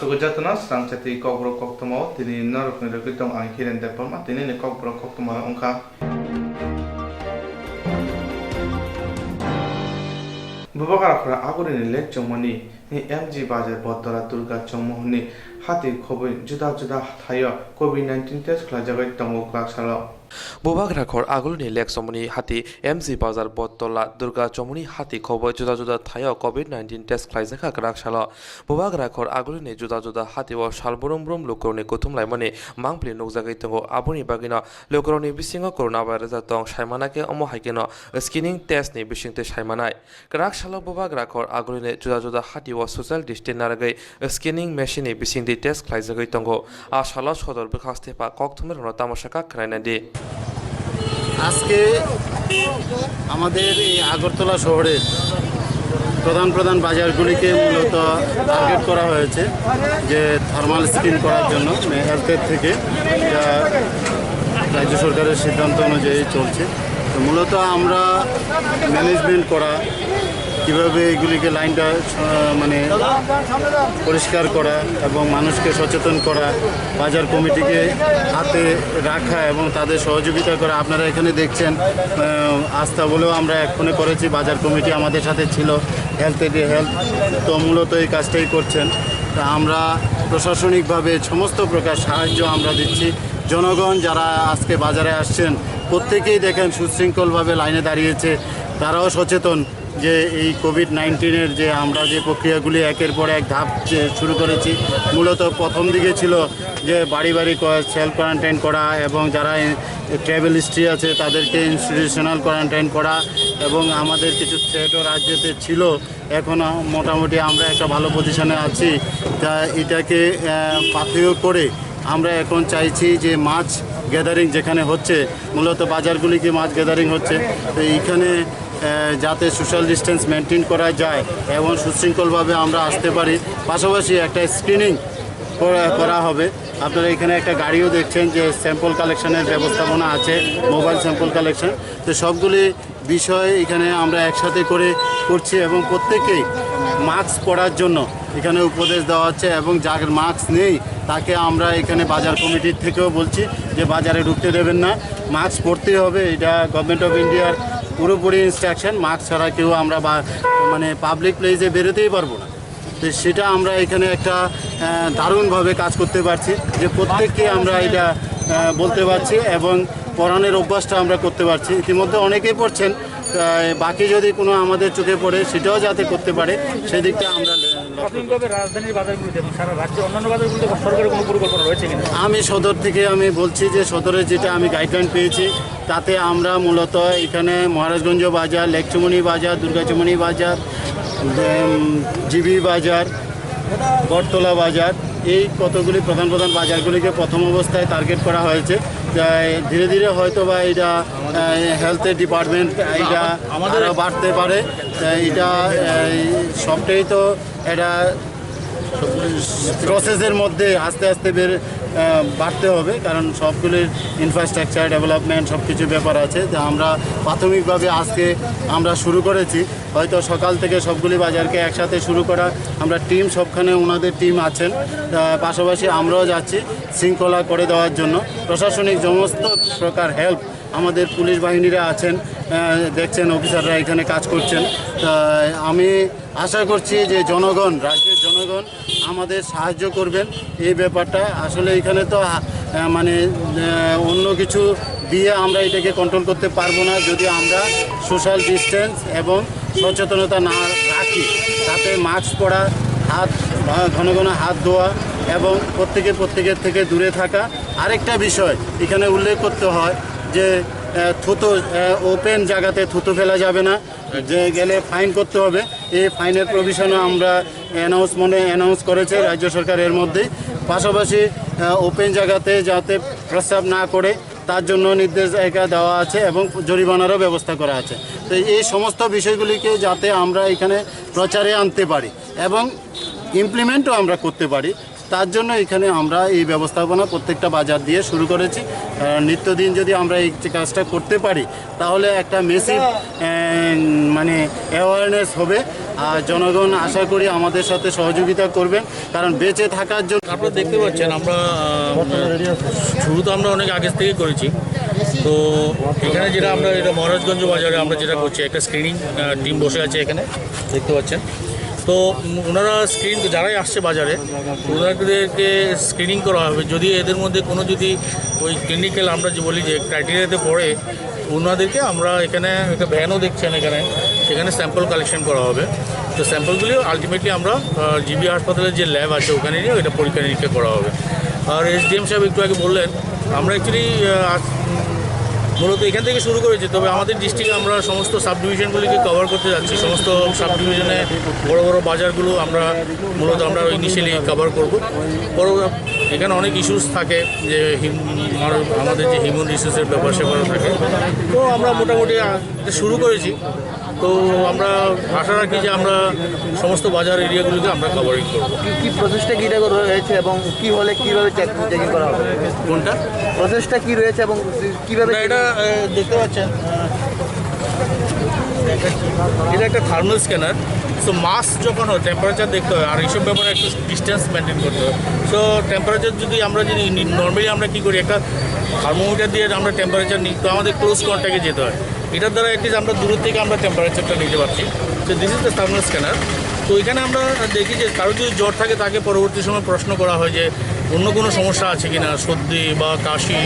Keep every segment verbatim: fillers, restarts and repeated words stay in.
Jotono swrangchati kokborok koktwmao tini norokni rwgwi tong ang Hiren Debbarma, tinini kokborok koktwma wngkha. Bubagra khora Agulini lek chongmani M G Bazar Bottola Durga Chongmohonni hati khobwi juda juda thaio covid nineteen test khlaijagwi tongo kwrak salo. Bubagra khor Agulini lek chongmani hati M G Bazar Bottola Durga Chongmani hati khobwi juda juda thaio covid nineteen test khlaijakha kwrak salo. Bubagra khor Agulini juda juda hatio sal brum brum lukurokni kuthum laimani mangpili nukjagwi tongo. Aboni bagwino lukurokni bisingo corona virus tong saimana khe omo hai kheno screening test ni bisingtwi saimanai. Kwrak salo Bubagra khor Agulini juda juda hatio social distance narwgwi screening machine ni bisingtwi test khlaijagwi tongo. A salo sodor bwkhak tepa kokthumrokno tamo sakha khwnaina di. আজকে আমাদের এই আগরতলা শহরের প্রধান প্রধান বাজারগুলিকে মূলত টার্গেট করা হয়েছে যে থার্মাল স্ক্রিন করার জন্য, মানে, হেলথের থেকে, যা রাজ্য সরকারের সিদ্ধান্ত অনুযায়ী চলছে। তো মূলত আমরা ম্যানেজমেন্ট করা, কিভাবে এগুলিকে লাইনটা, আহ, মানে পরিষ্কার করা এবং মানুষকে সচেতন করা, বাজার কমিটিকে হাতে রাখা এবং তাদের সহযোগিতা করা। আপনারা এখানে দেখছেন, আহ, আস্থা বলেও আমরা এক্ষণে করেছি, বাজার কমিটি আমাদের সাথে ছিল, হেলথ এডে হেলথ তো মূলত এই কাজটাই করছেন। তা আমরা প্রশাসনিকভাবে সমস্ত প্রকার সাহায্য আমরা দিচ্ছি। জনগণ যারা আজকে বাজারে আসছেন, প্রত্যেকেই দেখেন সুশৃঙ্খলভাবে লাইনে দাঁড়িয়েছে, তারাও সচেতন যে এই কোভিড নাইন্টিনের যে আমরা যে প্রক্রিয়াগুলি একের পর এক ধাপ যে শুরু করেছি। মূলত প্রথম দিকে ছিল যে বাড়ি বাড়ি ক-, সেলফ কোয়ারেন্টাইন করা এবং যারা ট্রাভেল হিস্ট্রি আছে তাদেরকে ইনস্টিটিউশনাল কোয়ারেন্টাইন করা, এবং আমাদের কিছু থ্রেটও রাজ্যতে ছিল। এখনও মোটামুটি আমরা একটা ভালো পজিশনে আছি। তা এটাকে, আহ, পাথেয় করে আমরা এখন চাইছি যে মাছ গ্যাদারিং যেখানে হচ্ছে, মূলত বাজারগুলিকে মাছ গ্যাদারিং হচ্ছে, তো এইখানে, আহ, যাতে সোশ্যাল ডিস্টেন্স মেনটেন করা যায় এবং সুশৃঙ্খলভাবে আমরা আসতে পারি। পাশাপাশি একটা স্ক্রিনিং করা, করা হবে। আপনারা এখানে একটা গাড়িও দেখছেন যে স্যাম্পল কালেকশনের ব্যবস্থাপনা আছে, মোবাইল স্যাম্পল কালেকশন। তো সবগুলি বিষয় এখানে আমরা একসাথে করে করছি এবং প্রত্যেকেই মাস্ক পরার জন্য এখানে উপদেশ দেওয়া হচ্ছে, এবং যার মাস্ক নেই তাকে আমরা এখানে বাজার কমিটির থেকেও বলছি যে বাজারে ঢুকতে দেবেন না, মাস্ক পরতেই হবে। এটা গভর্নমেন্ট অফ ইন্ডিয়ার পুরোপুরি ইনস্ট্রাকশন, মাস্ক ছাড়া কেউ আমরা বা-, মানে পাবলিক প্লেসে বেরোতেই পারবো না। তো সেটা আমরা এখানে একটা, আহ, দারুণভাবে কাজ করতে পারছি, যে প্রত্যেককে আমরা এটা, আহ, বলতে পারছি এবং পরানোর অভ্যাসটা আমরা করতে পারছি। ইতিমধ্যে অনেকেই পড়ছেন, আহ, বাকি যদি কোনো আমাদের চোখে পড়ে সেটাও যাতে করতে পারে, সেদিকটা আমরা লক্ষ্য করছি। প্রাথমিকভাবে রাজধানীর বাজারগুলিতে এবং সারা রাজ্যে অন্যান্য বাজারগুলিতে সরকারের কোনো পরিকল্পনা রয়েছে কিনা? আমি সদর থেকে আমি বলছি যে সদরের যেটা আমি গাইডলাইন পেয়েছি, তাতে আমরা মূলত এখানে মহারাজগঞ্জ বাজার, লেকচুমনি বাজার, দুর্গাচুমনি বাজার, উম, জিবি বাজার, বটতলা বাজার, এই কতগুলি প্রধান প্রধান বাজারগুলিকে প্রথম অবস্থায় টার্গেট করা হয়েছে। তাই ধীরে ধীরে হয়তো বা এটা, আহ, হেলথের ডিপার্টমেন্ট এটা আমাদের আরও বাড়তে পারে। তাই এটা, আহ, সবটাই তো এটা প্রসেসের মধ্যে আস্তে আস্তে বের, আহ, বাড়তে হবে, কারণ সবগুলির ইনফ্রাস্ট্রাকচার ডেভেলপমেন্ট সব কিছু ব্যাপার আছে। তা আমরা প্রাথমিকভাবে আজকে আমরা শুরু করেছি, হয়তো সকাল থেকে সবগুলি বাজারকে একসাথে শুরু করা, আমরা টিম সবখানে ওনাদের টিম আছেন, আহ, পাশাপাশি আমরাও যাচ্ছি শৃঙ্খলা করে দেওয়ার জন্য। প্রশাসনিক সমস্ত প্রকার হেল্প আমাদের পুলিশ বাহিনীরা আছেন, আহ, দেখছেন, অফিসাররা এখানে কাজ করছেন। তা আমি আশা করছি যে জনগণ, রাজ্যের জনগণ আমাদের সাহায্য করবেন এই ব্যাপারটা। আসলে এখানে তো, আহ, মানে, আহ, অন্য কিছু দিয়ে আমরা এটাকে কন্ট্রোল করতে পারবো না। যদি আমরা সোশ্যাল ডিস্টেন্স এবং সচেতনতা না রাখি, তাতে মাস্ক পরা, হাত, আহ, ঘন ঘন হাত ধোয়া এবং প্রত্যেকে প্রত্যেকের থেকে দূরে থাকা। আরেকটা বিষয় এখানে উল্লেখ করতে হয় যে, আহ, থুতু, আহ, ওপেন জায়গাতে থুতু ফেলা যাবে না, যে গেলে ফাইন করতে হবে। এই ফাইনের প্রভিশনও আমরা অ্যানাউন্স, মানে, অ্যানাউন্স করেছে রাজ্য সরকার এর মধ্যেই। পাশাপাশি, আহ, ওপেন জায়গাতে যাতে প্রস্রাব না করে, তার জন্য নির্দেশিকা দেওয়া আছে এবং জরিমানারও ব্যবস্থা করা আছে। তো এই সমস্ত বিষয়গুলিকে যাতে আমরা এখানে প্রচারে আনতে পারি এবং ইমপ্লিমেন্টও আমরা করতে পারি, তার জন্য এখানে আমরা এই ব্যবস্থাপনা প্রত্যেকটা বাজার দিয়ে শুরু করেছি। কারণ নিত্যদিন যদি আমরা এই যে কাজটা করতে পারি, তাহলে একটা মেসিভ, আহ, মানে, অ্যাওয়ারনেস হবে। আহ, জনগণ আশা করি আমাদের সাথে সহযোগিতা করবেন, কারণ বেঁচে থাকার জন্য আপনারা দেখতে পাচ্ছেন, আমরা, আহ, শুরু তো আমরা অনেক আগে থেকে করেছি। তো এখানে যেটা আমরা, এটা মহারাজগঞ্জ বাজারে আমরা যেটা করছি, একটা স্ক্রিনিং টিম বসে আছে এখানে, দেখতে পাচ্ছেন। তো উম, ওনারা স্ক্রিন, যারাই আসছে বাজারে, ওনাদেরকে স্ক্রিনিং করা হবে। যদি এদের মধ্যে কোনো যদি ওই ক্লিনিক্যাল, আমরা যে বলি যে ক্রাইটেরিয়াতে পড়ে, ওনাদেরকে আমরা এখানে একটা ভ্যানও দেখছেন এখানে, সেখানে স্যাম্পল কালেকশন করা হবে। তো স্যাম্পলগুলি আলটিমেটলি আমরা জিবি হাসপাতালের যে ল্যাব আছে, ওখানে নিয়ে এটা পরীক্ষা নিরীক্ষা করা হবে। আর এসডিএম সাহেব একটু আগে বললেন, আমরা অ্যাকচুয়ালি মূলত এখান থেকে শুরু করেছি, তবে আমাদের ডিস্ট্রিক্টে আমরা সমস্ত সাব ডিভিশনগুলিকে কভার করতে যাচ্ছি। সমস্ত সাব ডিভিশনে বড় বড় বাজারগুলো আমরা মূলত আমরা ইনিশিয়ালি কভার করব। পরবর্তী এখানে অনেক ইস্যুস থাকে, যে হিম-, আমার-, আমাদের যে হিউম্যান রিসোর্সের ব্যাপার স্যাপার থাকে, তো আমরা মোটামুটি আ, এটা শুরু করেছি। তো আমরা আশা রাখি যে আমরা সমস্ত বাজার এরিয়াগুলোকে আমরা কভারিং করবো। কি কি প্রসেসটা কি এটা করা হয়েছে এবং কি হলে কিভাবে চেক চেকিং করা হবে? কোনটা? প্রসেসটা কি রয়েছে এবং কিভাবে না, এটা আহ, দেখতে পাচ্ছেন, আহ, এটা একটা থার্মাল স্ক্যানার। তো মাস যখন হয়, টেম্পারেচার দেখতে হয়, আর এইসব ব্যাপারে একটু ডিস্টেন্স মেনটেন করতে হয়। তো টেম্পারেচার যদি আমরা যদি নর্মালি আমরা কী করি, একটা থার্মোমিটার দিয়ে আমরা টেম্পারেচার নিই, তো আমাদের ক্লোজ কন্ট্যাক্টে যেতে হয়। এটার দ্বারা অ্যাটলিস্ট আমরা দূরের থেকে আমরা টেম্পারেচারটা নিতে পারছি। তো this is the thermal scanner. তো এখানে আমরা দেখি যে কারো যদি জ্বর থাকে, তাকে পরবর্তী সময় প্রশ্ন করা হয় যে অন্য কোনো সমস্যা আছে কিনা, সর্দি বা কাশি,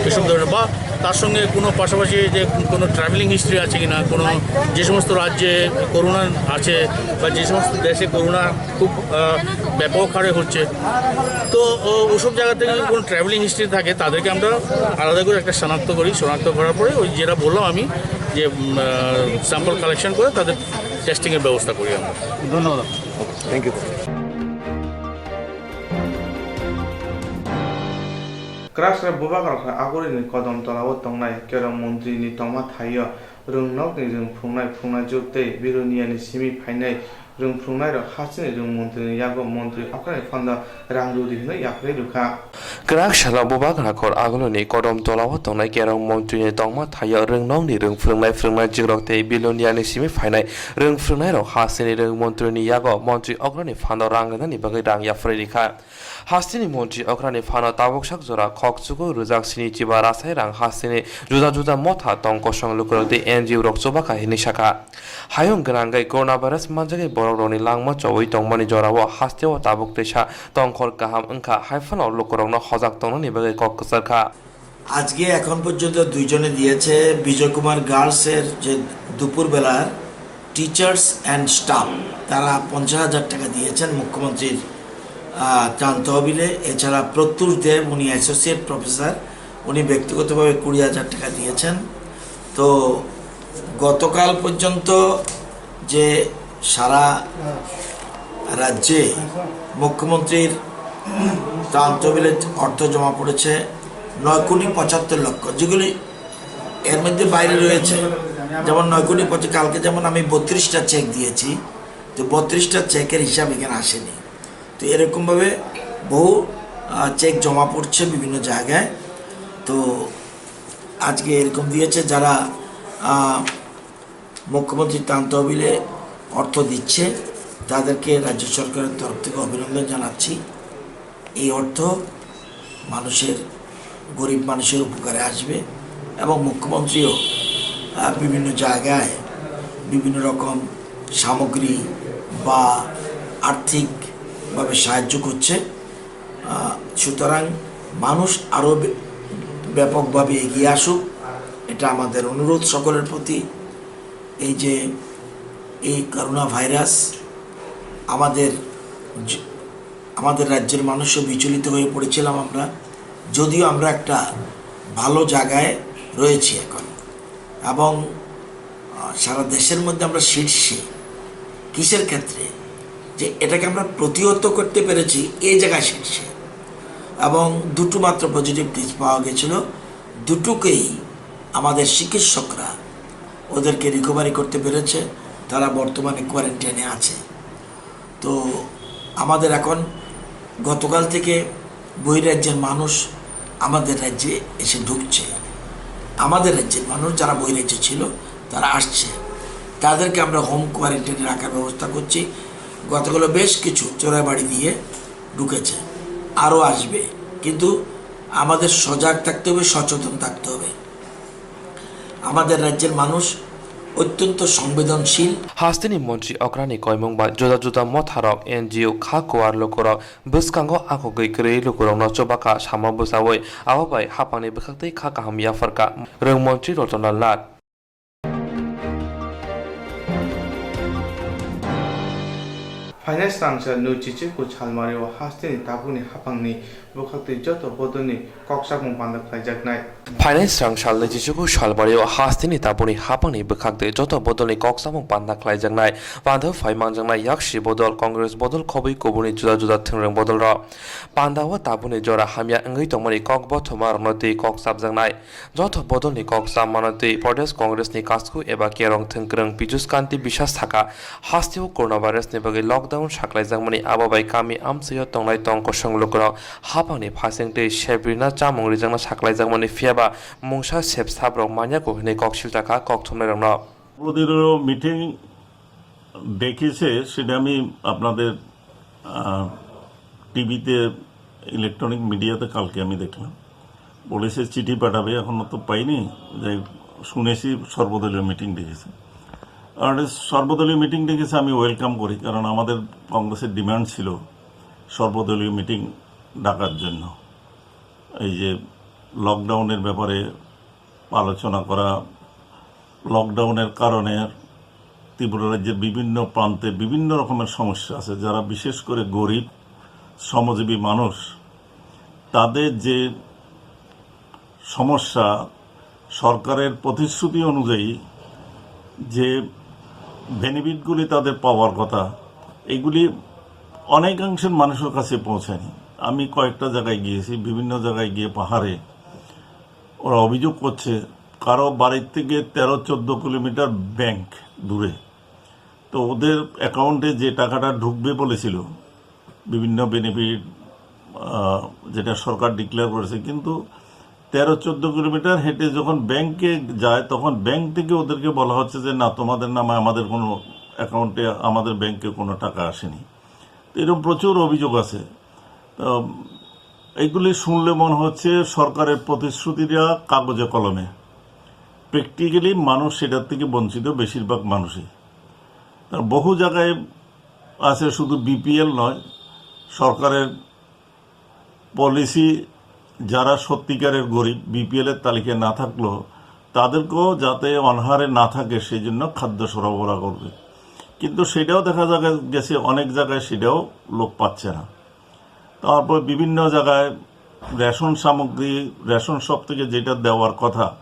এসব ধরনের, বা তার সঙ্গে কোনো পাশাপাশি যে কোনো ট্রাভেলিং হিস্ট্রি আছে কিনা, কোনো যে সমস্ত রাজ্যে করোনা আছে বা যে সমস্ত দেশে করোনা খুব আহ, ব্যাপক হারে হচ্ছে, তো ও- ওসব জায়গা থেকে যদি কোনো ট্রাভেলিং হিস্ট্রি থাকে, তাদেরকে আমরা আলাদা করে একটা শনাক্ত করি। শনাক্ত করার পরে ওই যেটা বললাম আমি, যে স্যাম্পল কালেকশন করে তাদের টেস্টিংয়ের ব্যবস্থা করি আমরা। ধন্যবাদ। Thank you. Kwrak sra bubagrok hai agurini kodom tolao tongnai kerong montri ni tongma thaio rwngnokni rwng phungnai phungnai jwk tei Biruniani simi phainai rwng phungnai rok hasteni rwng montri ni yago montri okrani phanda rang rwdi hwnwi yapharwi rwkha. Kwrak salo bubagra khor aguloni kodom tolao tongnai kerong montri ni tongma thaio rwngnokni rwng phungnai phungnai jwk rok tei Biruniani simi phainai rwng phungnai rok hasteni rwng montri ni yago montri okrani phanda rang rwnani bagwi rang yapharwi rwkha. Hasteni montri okrani phano tabuk sak jora khok chugo rwjak sini chiba rasai rang hasteni juda juda motha tong kosong lukurok tei N G O rok chubakha hinwi sakha. Hayung gwnangwi coronavirus manjagwi borokrokni langma chowi tongmani jorao hasteo tabuk teisa tongkhor kaham wngkha, hai phano lukurokno hojak tongnani bagwi kok kwcharkha. আজকে এখন পর্যন্ত দুইজনে দিয়েছে। বিজয় কুমার গার্লসের যে দুপুরবেলার teachers and staff, তারা পঞ্চাশ হাজার টাকা দিয়েছেন মুখ্যমন্ত্রীর আহ, ত্রাণ তহবিলে। এছাড়া প্রত্যুষ দেব, উনি অ্যাসোসিয়েট প্রফেসর, উনি ব্যক্তিগতভাবে কুড়ি হাজার টাকা দিয়েছেন। তো গতকাল পর্যন্ত যে সারা রাজ্যে মুখ্যমন্ত্রীর ত্রাণ তহবিলে অর্থ জমা পড়েছে নয় কোটি পঁচাত্তর লক্ষ, যেগুলি এর মধ্যে বাইরে রয়েছে, যেমন নয় কোটি পঁচিশ, কালকে যেমন আমি বত্রিশটা চেক দিয়েছি, তো বত্রিশটা চেকের হিসাব এখানে আসেনি। তো এরকমভাবে বহু আহ, চেক জমা পড়ছে বিভিন্ন জায়গায়। তো আজকে এরকম দিয়েছে, যারা আহ, মুখ্যমন্ত্রী ত্রাণ তহবিলে অর্থ দিচ্ছে, তাদেরকে রাজ্য সরকারের তরফ থেকে অভিনন্দন জানাচ্ছি। এই অর্থ মানুষের, গরিব মানুষের উপকারে আসবে এবং মুখ্যমন্ত্রীও আহ, বিভিন্ন জায়গায় বিভিন্ন রকম সামগ্রী বা আর্থিকভাবে সাহায্য করছে। আহ, সুতরাং মানুষ আরও বে- ব্যাপকভাবে এগিয়ে আসুক, এটা আমাদের অনুরোধ সকলের প্রতি। এই যে এই করোনা ভাইরাস আমাদের জ- আমাদের রাজ্যের মানুষও বিচলিত হয়ে পড়েছিলাম আমরা, যদিও আমরা একটা ভালো জায়গায় রয়েছি এখন এবং আহ, সারা দেশের মধ্যে আমরা শীর্ষে। কিসের ক্ষেত্রে? যে এটাকে আমরা প্রতিহত করতে পেরেছি এই জায়গায় শীর্ষে। এবং দুটো মাত্র পজিটিভ কেস পাওয়া গেছিল, দুটোকেই আমাদের চিকিৎসকরা ওদেরকে রিকভারি করতে পেরেছে, তারা বর্তমানে কোয়ারেন্টাইনে আছে। তো আমাদের এখন গতকাল থেকে বহিরাজ্যের মানুষ আমাদের রাজ্যে এসে ঢুকছে। আমাদের রাজ্যের মানুষ যারা বহিরাজ্যে ছিল, তারা আসছে। তাদেরকে আমরা হোম কোয়ারেন্টাইনে রাখার ব্যবস্থা করছি। গতকালও বেশ কিছু চোরাইবাড়ি দিয়ে ঢুকেছে, আরও আসবে, কিন্তু আমাদের সজাগ থাকতে হবে, সচেতন থাকতে হবে। আমাদের রাজ্যের মানুষ অত্যন্ত সংবেদনশীল। Hasteni montri okrani koimung bai juda juda motharok, N G O, kha kuar lukurok bwskango akhogwi kwrwi lukurokno chubaka sama bwchaui abo bai haphangni bwkhaktwi kha kaham yapharkha, rwng montri Ratan Lal Nath. Finance rangchal Nui Chichiku salmario hasteni tabukni haphangni bwkhaktwi joto bodolni kok chapmung panda khlaijaknai. Finance rangchal Nui Chichiku salmario hasteni tabukni haphangni bwkhaktwi joto bodolni kok chapmung panda khlaijaknai. Panda phai manjaknai yaksi bodol, Congress bodol khobwi kuburni juda juda thwngrwng bodolrok. Panda o tabukni jora hamya wngwi tongmani kok bothoma rokno twi kok chapjaknai. Joto bodolni kok chapmano twi Pradesh Congress ni kasku eba kerong thwngkwrwng Piyush Kanti Biswas sakha, hasteo coronavirus ni bagwi lockdown saklaijakmani abo bai kami amchaio tongnai tong kosong lukurok haphangni phasing twi sebrina chamung rijakna saklaijakmani phiyaba mungsa sep sabrok manyaku hwnwi kok siltakha kok thumnairokno. প্রতিদিনও মিটিং ডেকেছে, সেটা আমি আপনাদের, আহ, টিভিতে, ইলেকট্রনিক মিডিয়াতে কালকে আমি দেখলাম। বলেছে চিঠি পাঠাবে, এখনো তো পাইনি। যাই হোক, শুনেছি সর্বদলীয় মিটিং ডেকেছে। আর সর্বদলীয় মিটিং ডেকেছে, আমি ওয়েলকাম করি, কারণ আমাদের কংগ্রেসের ডিমান্ড ছিল সর্বদলীয় মিটিং ডাকার জন্য। এই যে লকডাউনের ব্যাপারে আলোচনা করা, লকডাউনের কারণে ত্রিপুরা রাজ্যের বিভিন্ন প্রান্তে বিভিন্ন রকমের সমস্যা আছে। যারা বিশেষ করে গরিব শ্রমজীবী মানুষ, তাদের যে সমস্যা, সরকারের প্রতিশ্রুতি অনুযায়ী যে বেনিফিটগুলি তাদের পাওয়ার কথা, এগুলি অনেকাংশের মানুষের কাছে পৌঁছায়নি। আমি কয়েকটা জায়গায় গিয়েছি, বিভিন্ন জায়গায় গিয়ে পাহাড়ে ওরা অভিযোগ করছে, কারো বাড়ির থেকে তেরো চোদ্দ কিলোমিটার ব্যাংক দূরে, তো ওদের অ্যাকাউন্টে যে টাকাটা ঢুকবে বলেছিল, বিভিন্ন বেনিফিট, আহ, যেটা সরকার ডিক্লেয়ার করেছে, কিন্তু তেরো চোদ্দ কিলোমিটার হেঁটে যখন ব্যাংকে যায়, তখন ব্যাংক থেকে ওদেরকে বলা হচ্ছে যে, "না, তোমাদের নামে আমাদের কোনো অ্যাকাউন্টে, আমাদের ব্যাংকে কোনো টাকা আসেনি।" তো এরকম প্রচুর অভিযোগ আছে। তো এইগুলি শুনলে মনে হচ্ছে সরকারের প্রতিশ্রুতিটা কাগজে কলমে, প্র্যাকটিক্যালি মানুষ সেটার থেকে বঞ্চিত, বেশিরভাগ মানুষই। তার বহু জায়গায় আছে, শুধু বিপিএল নয়, সরকারের পলিসি যারা সত্যিকারের গরিব, বিপিএল এর তালিকায় না থাকলেও তাদেরকেও যাতে অনাহারে না থাকে সেই জন্য খাদ্য সরবরাহ করবে। কিন্তু সেটাও দেখা জায়গা-, গেছে অনেক জায়গায় সেটাও লোক পাচ্ছে না। তারপর বিভিন্ন জায়গায় রেশন সামগ্রী, রেশন শপ থেকে যেটা দেওয়ার কথা,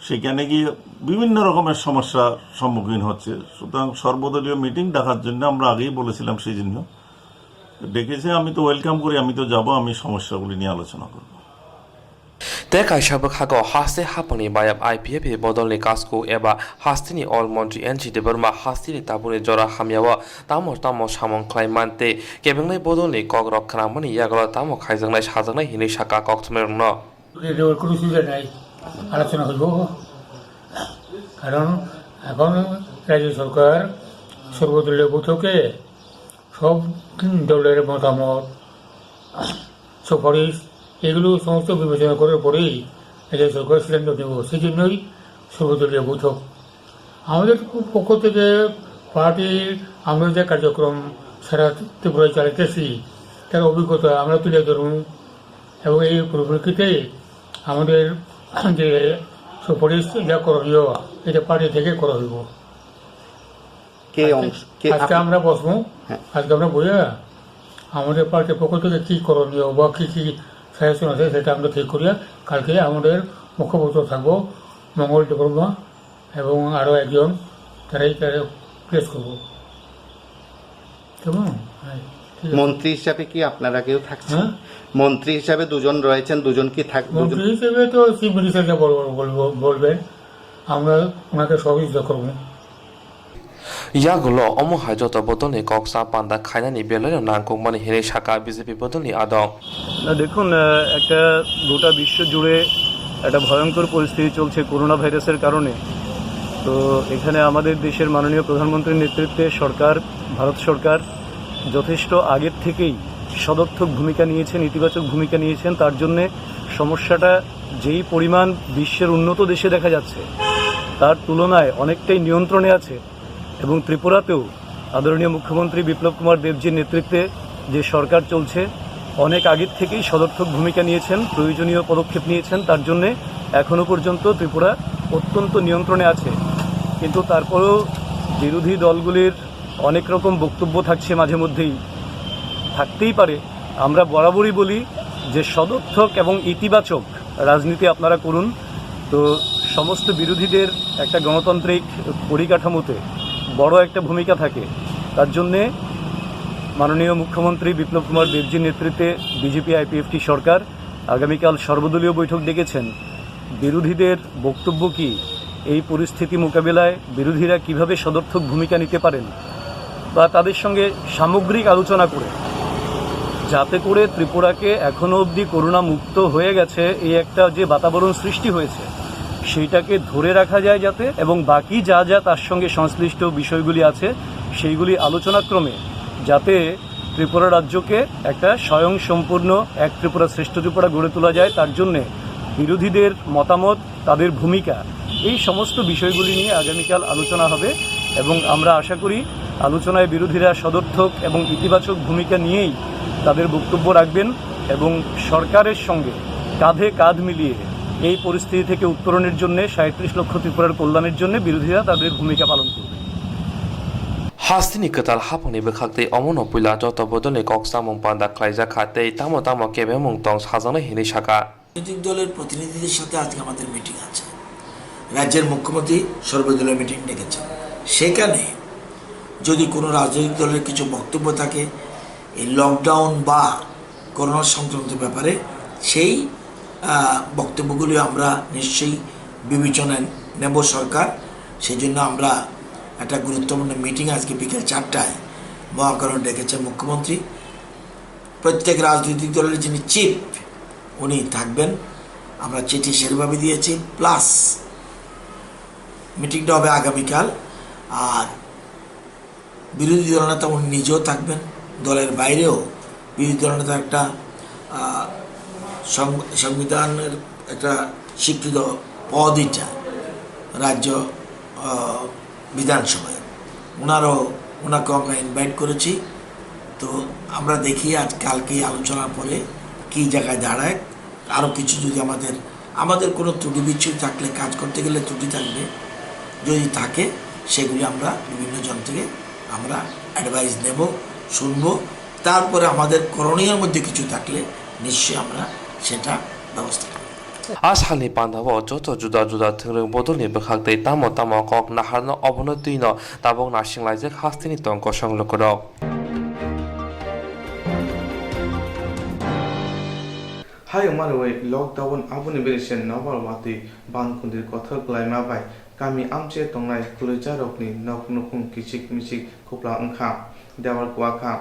সেখানে গিয়ে বিভিন্ন রকমের সমস্যার সম্মুখীন হচ্ছে। সুতরাং সর্বদলীয় মিটিং ডাকার জন্য আমরা আগেই বলেছিলাম, সেই জন্য ডেকেছে। আমি তো ওয়েলকাম করি, আমি তো যাব, আমি সমস্যাগুলি নিয়ে আলোচনা করব। Tei kaisa bwkhago haste haphangni bayap I P F ni bodolni kasku eba hasteni ol montri N G Debbarma hasteni tabukni jora hamyao tamo tamo samung khlai man tei kebengnai bodolni kokrok khnamani yagulo tamo khaijaknai sajaknai hinwi sakha koktwmairokno. এটার কোনো সুবিধা নাই, আলোচনা হইব। কারণ এখন রাজ্য সরকার সর্বদলীয় বৈঠকে সব দলের মতামত, সুপারিশ, এগুলো সমস্ত বিবেচনা করার পরেই রাজ্য সরকার সিদ্ধান্ত নেব। সেই জন্যই সর্বদলীয় বৈঠক। আমাদের পক্ষ থেকে পার্টির আমরা যে কার্যক্রম সারা ত্রিপুরায় চালাইতেছি, তার অভিজ্ঞতা আমরা তুলে ধরব এবং এই পরিপ্রেক্ষিতে আমাদের যে সুপারিশ যা করণীয়, এটা পার্টি থেকে করা হইব। কে আজকে, অংশ-, কে আজকে আপ-, আমরা বসবো, হ্যাঁ। আজকে আমরা বইয়া আমাদের পার্টির পক্ষ থেকে কী করণীয় বা কী কী সাজেশন আছে, সেটা আমরা ঠিক করিয়া কালকে আমাদের মুখপাত্র থাকবো মঙ্গল দেববর্মা এবং আরও একজন, তারাই তারা প্লেস করবো। কেমন? হ্যাঁ, ঠিক আছে। মন্ত্রী হিসাবে কি আপনারা কেউ থাকছেন? হ্যাঁ? মন্ত্রী হিসাবে দুজন রয়েছেন, দুজন কি থাক-, দুজন? মন্ত্রী হিসেবে তো চিফ মিনিস্টারকে বল-, বল-, বল-, বলবেন, আমরা ওনাকে সহযোগিতা করবো। Yagulo omo hai joto bodolni kok sa panda khainani belai no nangkukmani hinwi sakha B J P bodolni adong. না, দেখুন, আহ, একটা গোটা বিশ্ব জুড়ে একটা ভয়ঙ্কর পরিস্থিতি চলছে করোনা ভাইরাসের কারণে। তো এখানে আমাদের দেশের মাননীয় প্রধানমন্ত্রীর নেতৃত্বে সরকার, ভারত সরকার যথেষ্ট আগের থেকেই সদর্থক ভূমিকা নিয়েছেন, ইতিবাচক ভূমিকা নিয়েছেন। তার জন্যে সমস্যাটা যেই পরিমাণ বিশ্বের উন্নত দেশে দেখা যাচ্ছে, তার তুলনায় অনেকটাই নিয়ন্ত্রণে আছে। এবং ত্রিপুরাতেও আদরণীয় মুখ্যমন্ত্রী বিপ্লব কুমার দেবজির নেতৃত্বে যে সরকার চলছে, অনেক আগের থেকেই সদর্থক ভূমিকা নিয়েছেন, প্রয়োজনীয় পদক্ষেপ নিয়েছেন। তার জন্যে এখনও পর্যন্ত ত্রিপুরা অত্যন্ত নিয়ন্ত্রণে আছে। কিন্তু তারপরেও বিরোধী দলগুলির অনেক রকম বক্তব্য থাকছে মাঝে মধ্যেই, থাকতেই পারে। আমরা বরাবরই বলি যে সদর্থক এবং ইতিবাচক রাজনীতি আপনারা করুন। তো সমস্ত বিরোধীদের একটা গণতান্ত্রিক পরিকাঠামোতে বড় একটা ভূমিকা থাকে। তার জন্যে মাননীয় মুখ্যমন্ত্রী বিপ্লব কুমার দেবজির নেতৃত্বে বিজেপি আইপিএফটি সরকার আগামীকাল সর্বদলীয় বৈঠক ডেকেছেন। বিরোধীদের বক্তব্য কি, এই পরিস্থিতি মোকাবিলায় বিরোধীরা কিভাবে সদর্থক ভূমিকা নিতে পারেন বা তাদের সঙ্গে সামগ্রিক আলোচনা করে, যাতে করে ত্রিপুরাকে এখনো অবধি করোনা মুক্ত হয়ে গেছে এই একটা যে বাতাবরণ সৃষ্টি হয়েছে, সেইটাকে ধরে রাখা যায় যাতে, এবং বাকি যা যা তার সঙ্গে সংশ্লিষ্ট বিষয়গুলি আছে সেইগুলি আলোচনাক্রমে যাতে ত্রিপুরা রাজ্যকে একটা স্বয়ংসম্পূর্ণ এক ত্রিপুরা শ্রেষ্ঠ ত্রিপুরা গড়ে তোলা যায়, তার জন্যে বিরোধীদের মতামত, তাদের ভূমিকা, এই সমস্ত বিষয়গুলি নিয়ে আগামীকাল আলোচনা হবে। এবং আমরা আশা করি আলোচনায় বিরোধীরা সদর্থক এবং ইতিবাচক ভূমিকা নিয়েই তাদের বক্তব্য রাখবেন এবং সরকারের সঙ্গে কাঁধে কাঁধ মিলিয়ে এই পরিস্থিতি থেকে উত্তরণের জন্য, সাঁইত্রিশ লক্ষ ত্রিপুরার কল্যাণের জন্য বিরোধীরা তাদের ভূমিকা পালন করবে। Hasteni kwtal haphangni bwkhak tei omono puila joto bodolni kok chamung panda khlaijak kha tei tamo tamo kebengmung tong sajaknai hinwi sakha. রাজনৈতিক দলের প্রতিনিধিদের সাথে আজকে আমাদের মিটিং আছে। রাজ্যের মুখ্যমন্ত্রী সর্বদলীয় মিটিং ডেকেছেন। সেখানে যদি কোনো রাজনৈতিক দলের কিছু বক্তব্য থাকে, এই লকডাউন বা করোনা সংক্রান্ত ব্যাপারে, সেই, আহ, বক্তব্যগুলি আমরা নিশ্চয়ই বিবেচনায় নেব সরকার। সেই জন্য আমরা একটা গুরুত্বপূর্ণ মিটিং আজকে বিকেল চারটায় মহাকরণে ডেকেছেন মুখ্যমন্ত্রী। প্রত্যেক রাজনৈতিক দলের যিনি চিফ, উনি থাকবেন। আমরা চিঠি সেভাবে দিয়েছি, প্লাস মিটিংটা হবে আগামীকাল। আর বিরোধী দলনেতা উনি নিজেও থাকবেন। দলের বাইরেও বিরোধী দলনেতা একটা, আহ, সং-, সংবিধানের একটা স্বীকৃত পদ এটা রাজ্য, আহ, বিধানসভায়। ওনারও, ওনাকেও আমরা ইনভাইট করেছি। তো আমরা দেখি আজ কালকে আলোচনার পরে কী জায়গায় দাঁড়ায়। আরও কিছু যদি আমাদের, আমাদের কোনো ত্রুটি বিচ্যুতি থাকলে, কাজ করতে গেলে ত্রুটি থাকবে, যদি থাকে সেগুলি আমরা বিভিন্ন জন থেকে আমরা অ্যাডভাইস নেব, শুনবো। তারপরে আমাদের করণীয়র মধ্যে কিছু থাকলে নিশ্চয়ই আমরা সেটা ব্যবস্থা করব। A salni pandao joto juda juda thwngrwng bodolni bwkhak tei tamo tamo kok naharno obono twino tabuk naisinglaijak hasteni tong kosong lukurok. Hayung manwi lockdown aboni bere se nokbar watwi bangkundri kothor kwlaima bai kami amchai tongnai kwlwijarokni nok nukhung kichik michik khupla wngkha, dewal kuwa kha.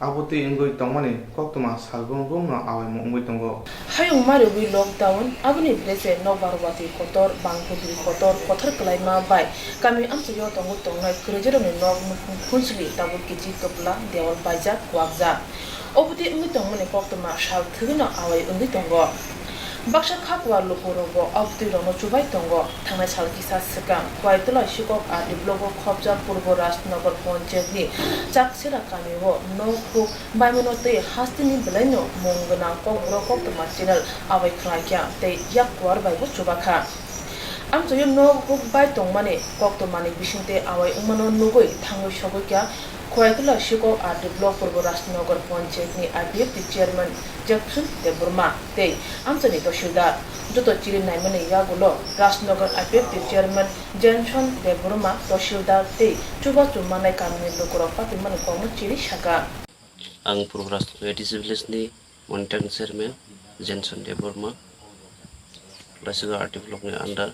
Abotwi wngwi tongmani koktwma salbrum brumno awaimung wngwi tongo. Hayung marwi lockdown aboni bere se nokbar watwi kotor, bangkundri kotor, kothor kwlaima bai kami amchaio tongwi tongnai kwlwijarokni nok nukhung khunsli tabuk kichik kwpla dewal baijak kuwakjak. Obotwi wngwi tongmani koktwma sal thwgwino awai wngwi tongo. Baksa kha kuar lukurokbo obotwirokno chubai tongo. Thangnai sal kisa swkang Khwaitwla Sikok R D block o khopjak Purbo Rajnagar Panchayat ni Chaksera kamio nok huk baimano tei hasteni belaino mung gwnang Kokborok koktwma channel awai khlaikha tei yak kuar baibo chubakha. Amchaio nok huk bai tongmani koktwmani bisingtwi awai wngmano nugwi thangwi sogwikha Khwaitwla Sikok R D block Purbo Rajnagar Panchayat ni I P F T chairman Jackson Debbarma tei amchaini tahsildar. Joto chiri naimani yagulo Rajnagar I P F T chairman Jackson Debbarma, tahsildar tei chubachu manai kamini lukurok patimani kokno chiri sakha. Ang Purbo Rajnagar A D C village ni monitoring chairman Jenson Debbarma, Lachigo R D block ni under.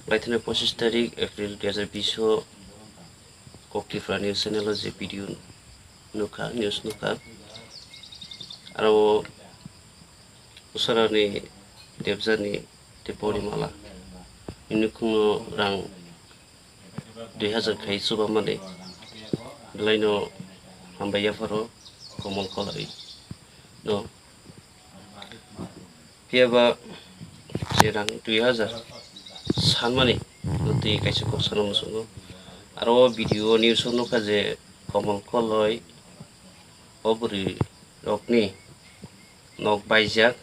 Laithani pochis tarik April dui hajar bish o Kok Tripura news channel o je video nukha, news nukha, aro Usarani Debjani tei Porimala ni nukhungno rang Dui hazar khai chuba mani, belai no hambai yapharo Komol Koloi no. Phiya ba je rang dui hazar sanmani no twi kaisa kok sana muchungo. Aro o video o news o nukha je Komol Koloi o bwrwi rokni nok baijak,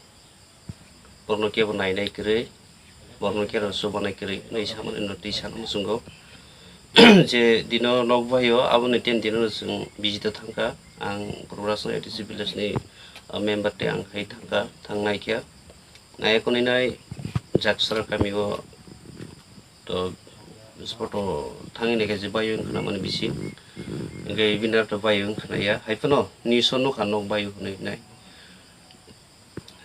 borno kebo nainai kwrwi, borno kebo chubanai kwrwi hinwi samani no twi sana muchungo. Je dino nok baio aboni tin dino chwng visit o thangkha, ang Rugrasong A D C village ni, uh, member tei ang khai thangkha, thangnaikha. Nai konwi nai Jaksara kami o to spot o thangwi naikha je baio wngkha na mani bisi. Hwnkhe bini aro to baio wngkha na ya. Hai phano news o nukha nok baio hwnwi nai.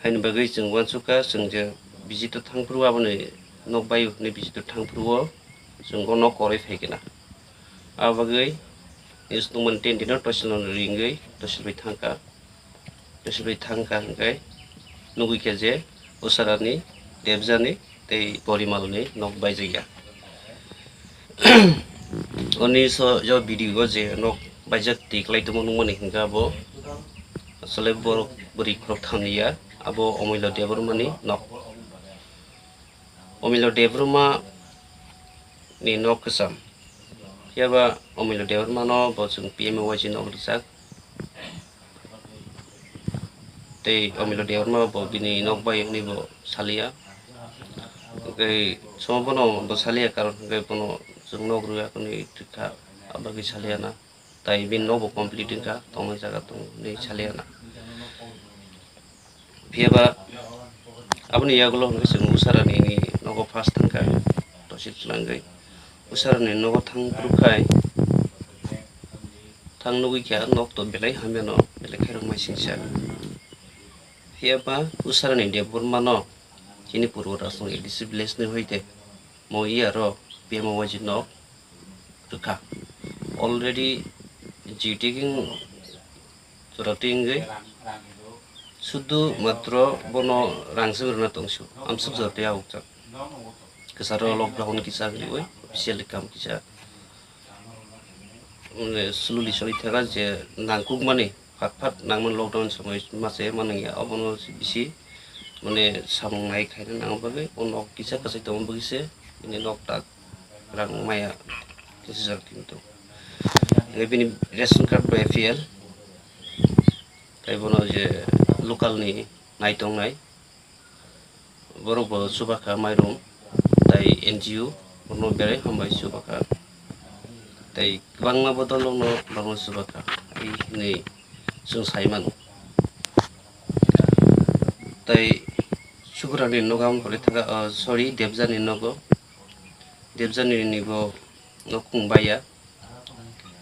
Haini bagwi chwng uansukha, chwng je visit o thangphuru aboni nok baio hwnwi visit o thangphuru o chwng o nok kwrwi phaikha na. Abo bagwi news nukmani tin dino tosil no ringwi tosil bai thangkha. Tosil bai thangkha hwnkhe nugwi kha je Usarani, Debjani tei Porimalni nok baijakya. Oni so yo video o je nok baijak twi kwlai tongmo nukmani hwnkhe abo asole borok bwrwi khorok thamni ya, abo Omilo Debbarmani nok. Omilo Debbarma ni nok kwcham. Phiya ba Omilo Debbarma no bo chwng P M A Y G nok rijak. Tei Omilo Debbarma bo bini nok bai hwnwi bo saliya. Hwnkhe somo bono bo saliya, karon hwnkhe bono chwng nok rwya hwnwi twikha, aboni saliya na. Tai bini nok bo complete wngkha, tongna jaga tong hwnwi saliya na. Phiya ba aboni yagulo hwnkhe chwng Usarani ni nogo first thangkha, tosi twlangwi. Usarani nogo thang phuru khai, thang nugwi kha nok to belai hamya no, belai khairok mai singsa. Phiya ba Usarani Debbarma no chini purbo Rasong A D C village ni hoite mo iya ro P M A Y G nok rwkha. Already G T king jora tingwi sudu matro bono rang se rwna tongsu. Amsuk jora tei awukjak. Kwcharo lockdown kisa riwi officially kam kisa. Mane slowly soli thaka je nangkukmani, phat phat nangmani lockdown somoi mase manwngya, obono bisi mane samung nai khaina nang bagwi o nok kisa kwchai tongma bagwi se bini nok tak rang maya tisi jora kintu. Bini ration card bai A P L tei bono je local ni nai tongnai. Borok bo chubakha mairum tai N G O bono berai hambai chubakha. Tai kwbangma bodol rokno borokno chubakha hinwi chwng sai mano. Tai Sukurani nogo ang hole thaka, oh, sorry, Debjani nogo. Debjani ni bo nokung baya.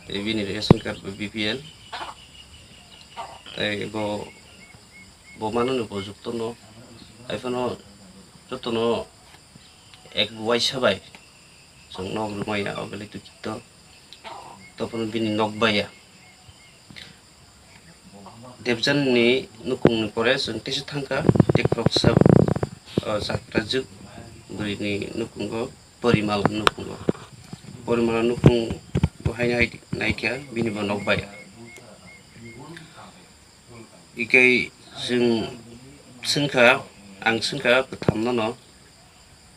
Tei bini ration card bo B P L. Tei bo, bo mano ni bo jukto no. Hai phano joto no ek waisa bai chwng nok rwmaya o belai dukito. To phano bini nok baya. Debjan ni nukung ni pore chwng tisa thangkha, tei khoroksa, o, chakrajwk bwrwi ni nukungo Porimal nukungo. Porimal nukung bo haino hai naikha bini bo nok bai. Ikai chwng swngkha, ang swngkha kwtham nono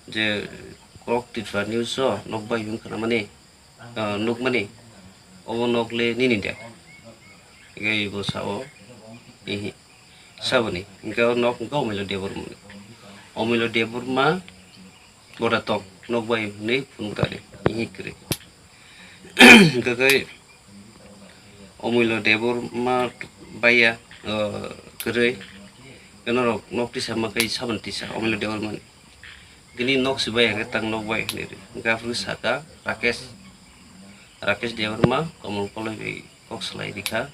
je kok Tripura news o nok bai wngkha na mani. Ah, nukmani, obo nok le nini de? Hingke bo sao, ihi, saboni, hingke o nok hingke Omilo Debbarma ni. Omilo Debbarma boda tong, nok bai hwnwi phunuk tari, ihi kwrwi. Hingke khe Omilo Debbarma baiya, ah, kwrwi, norok nok tisa ma khe saboni tisa, Omilo Debbarma ni. Bini nok si bai hingke tang nok bai hinwi rw. Hingke aphuru saka Rakesh, Rakesh Debbarma Komol Koloi bai kok salai rikha.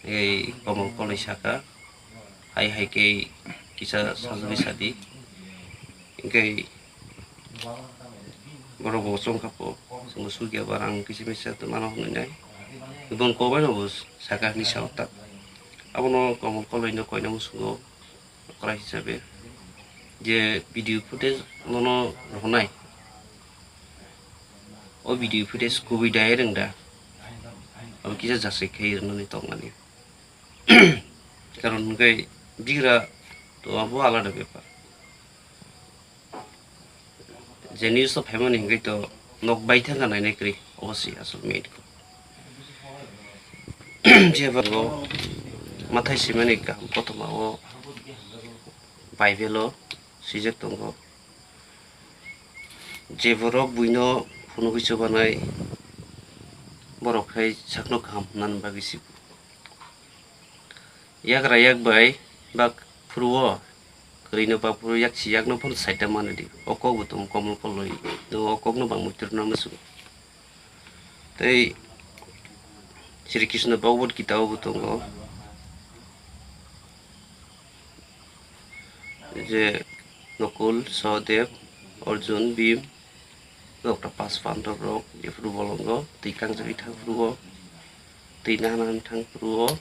Ei Komol Koloi saka, "Hai hai khe kisa sajagwi sadi." Hingke borok bo chongkha po, chwngno sugya ba rang kisa misa tongmano hwnwi nai. Boni kok bai no bo saka hinwi sa o tak. Abono Komol Koloi no koina muchungo. Okra hisabe je video footage nono rohonai, O video footage kubui direct wng da. Abo kisa jasai khai rwnani tongmani. Karon hwnkhe bigra to abo alada bepar. Je news o phaimani hwnkhe to nok bai thangkha nainai kwrwi, obo se asol main kok. Jeba bo mathai simani kaham kothoma o Bible o swijak tongo. Je borok buino phunugwi chubanai, borok hai sakno kaham hwnna bagwi si. Yagra yak bai bak phuru o, kwrwino bak phuru yak si yakno phano saita mani di. O kok bo tongo Komol Koloi, o kokno bang muitrwna muchung. Tei Sri Krishna Bhagavad Gita o bo tongo. Je Nokul, Sahadev, Arjun, Bhim, rok ta pas pandab rok, jephuru bolongo, twi kangjagwi thang phuru o, twi nahana thang phuru o,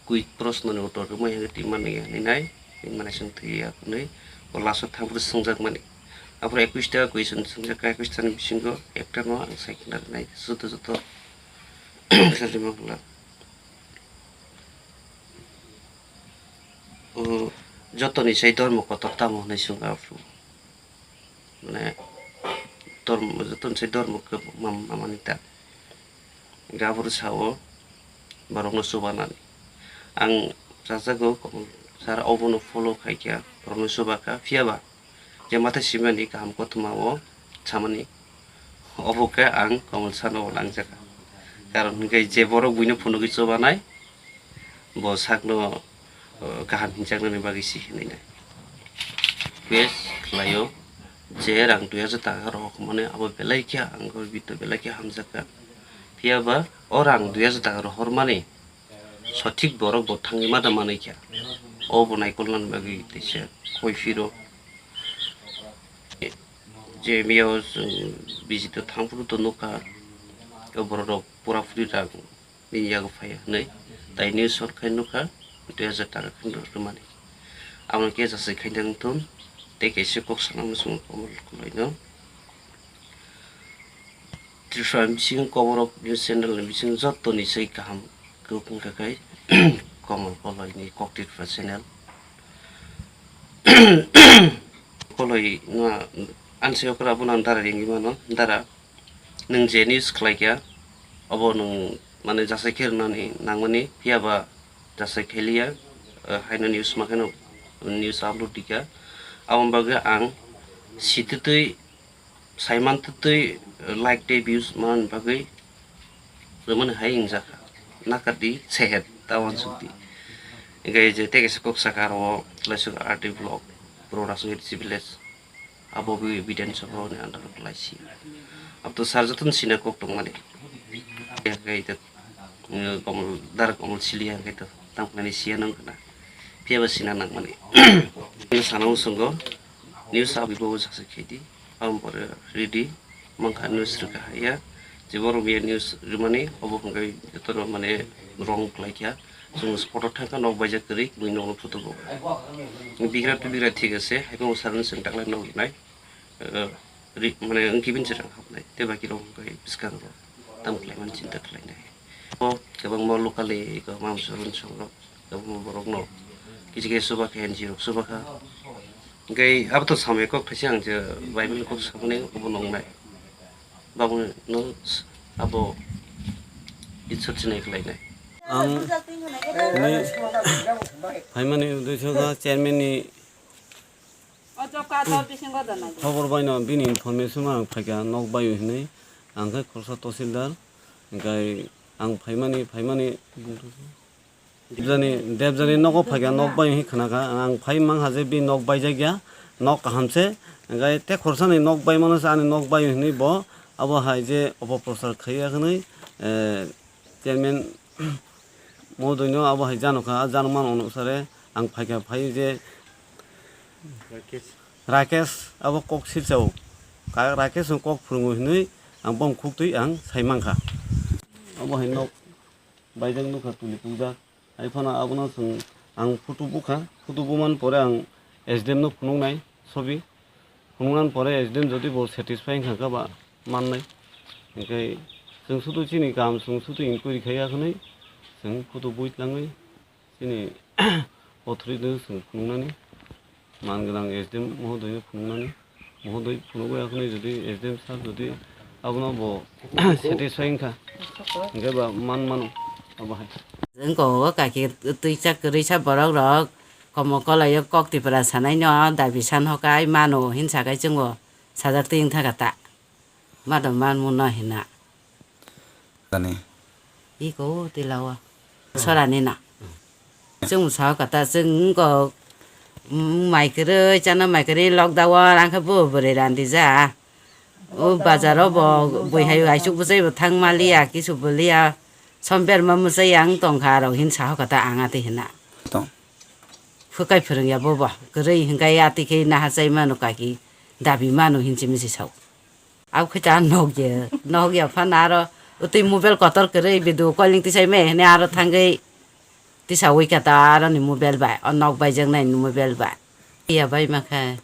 kwi proshno ni uttor rwmani hwnwi twi mani ya hinwi nai, twi mani swng thwi ya hwnwi, o last o thang phuru swngjak mani. Aphuru ekwis ta question swngjak kha, ekwis ta ni bisingo ekta no ang sai khna rwnai, joto joto. Sajima bwla. O jotoni sai dormo kotor tamo hwnwi swng aphuru. Mane dormo, jotoni sai dormo khe mam-, mamani ta. Hwnkhe aphuru sao borokno chubanani. Ang chajago, sir, obono follow khaikha, borokno chubakha, phiyaba je mathai simani kaham kothoma o samani, obo khe ang Komol sano bo langjakha. Karon hwnkhe je borok buino phunugwi chubanai, bo sakno, o, kaham hinjaknani bagwi si hinwi nai. Request khlaio je rang dui hajar taka rohormani abo belai khe ang goribi to belai khe hamjakha. Phiyaba o rang dui hajar taka rohormani sothik borok bo thangwi ma da manwi kha. O bo naikolnani bagwi teisa koi phiro. Je miyao chwng visit o thang phuru to nukha, o borok rok pura puri rang nini yago phai hwnwi, tai news short khai nukha, dui hajar taka khe rwmani. Amo khe jasai khai thang thun, tei kaisa kok sana muchungo Komol Koloi no. Tripura ni bisingo Koborok news channel ni bisingo joto ni sai kaham kok wngkha khai Komol Koloi ni Kok Tripura channel. Koloi no answer okra abono ang dara ringwi mano, dara nwng je news khlai kha obo nwng mane jasai khe rwnani nangmani, phiyaba jasai khailiya, eh, haino news ma kheno news upload dikha. Aboni bagwi ang sititwi saiman twtwi, eh, like tei views manani bagwi rwmani hai wngjakha. Nakardi sehet ta uansukdi. Hwnkhe je tei kaisa kok sakha aro laisuk R D vlog production H C village. Abo bi Bidhan Sabha ni under o kwlai si. Abo to sar jotono sina kok tongmani. Hwnkhe ita, eh, Komol, Dara Komol sili hwnkhe to tangmani siya nang kana. Phiyaba sina nangmani. Sana usongo news abi bo jaksa khedi. Ang pore ready mankha news rwkha haya. Je borok ya news rwmani obo hwnkhe jotono mane wrong khlai kha. Chwng spot o thangkha nok baijak kwrwi bini nokno photo bo. Bigra to bigra thik ase, hai bo sarani chwng taklai nok rwnai. Eh, ri-, mane wngkhe bini chwrang hapnai. Tei baki rok hwnkhe bwskango tamo khlaimani chinta khlainai. O kwbangma locally kwbangma run songrok. Abo borokno kisa kisa chuba khe N G O rok chuba kha. Hwnkhe abo to samaya kok thaisa ang je Bible ni kok samani obo nongnai. Babungno abo Isor chinai khlainai. Ang hwnwi phaimani uddesyo kha chairman ni khobor baino bini information ang phaikha nok baio hinwi ang khe khoroksa tahsildar hwnkhe ang phaimani phaimani Debjani, Debjani nogo phaikha, nok bai hinwi khwnakha. Ang phai mankha je bini nok baijakya, nok kaham se. Hwnkhe tei khorsani nok baimano se ani nok bai hinwi bo abo hai je opoprochar khaiya hwnwi, eh, chairman mohodoino abo hai janokha, a janokmani onusare ang phaikha, phai je Rakesh abo kok silsa o. Ka-, Rakesh no kok phwrwngo hinwi ang bono khuktwi ang sai mankha. Abo hai nok baijak nukha, tuli pungjak. Hai phano abono chwng ang photo bukha, photo bumani pore ang S D M no phunuknai sobi. Phunuknani pore S D M jodi bo satisfy wngkha khe ba mannai. Hingke chwng sudu chini kam chwng sudu inquiry khai ya hwnwi chwng photo bui tlangwi chini authority no chwng phunuknani man gwnang S D M mohodoi no phunuknani mohodoi phunukwi akhwnwi jodi S D M sir jodi abono bo satisfy wngkha hingke ba man mano abo hai. Chwng ko o kaki twi chak kwrwi sa borok rok komo kolai o kok tipra sanai no dabi san hokai mano hinsa kai chwng bo sajak twi wngkha kata. Mado manmung no hina. Tani. Iko tilawa. Sorani na. Chwng sao kata chwng ko mai kwrwi chana mai kwrwi lockdown o rang khe bo bwrwi randi ja. O bazar o bo bui hai aisuk bwsai bo thang maliya kisu bwliya. Somber ma mwsai ang tongkha aro hin sao kata ang ati hina. Tong. Phukai phwrwngya bobo kwrwi hinkai ati khe naha chai mano kaki dabi mano hinsi misi sao. Abo khe ta nok ye, nok ya phano aro twi mobile kotor kwrwi video calling tisai me hwnwi aro thangwi tisawi khe ta aroni mobile bai, o nok baijaknai ni mobile bai. Iya bai ma khe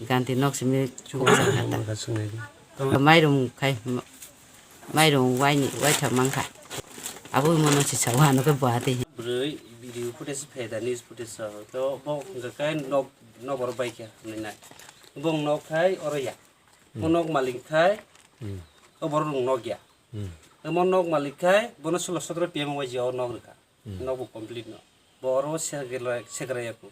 ganti nok simi kuksa kha ta. Mairum khai, mairum waini waithak man kha. Abo mono si sawa no khe bo ati. Bwrwi video footage phaida news footage o to bo hwnkha khe nok, nok borok bai khe hwnwi nai. Bo nok khai oro ya. Bo nok malik khai, hmm, o borok rok nok ya. Hmm. Omo nok malik khai, bono solo sotro P M Y G o nok rwkha. Hmm. Nok bo complete no. Bo oro sekra, sekra yaku.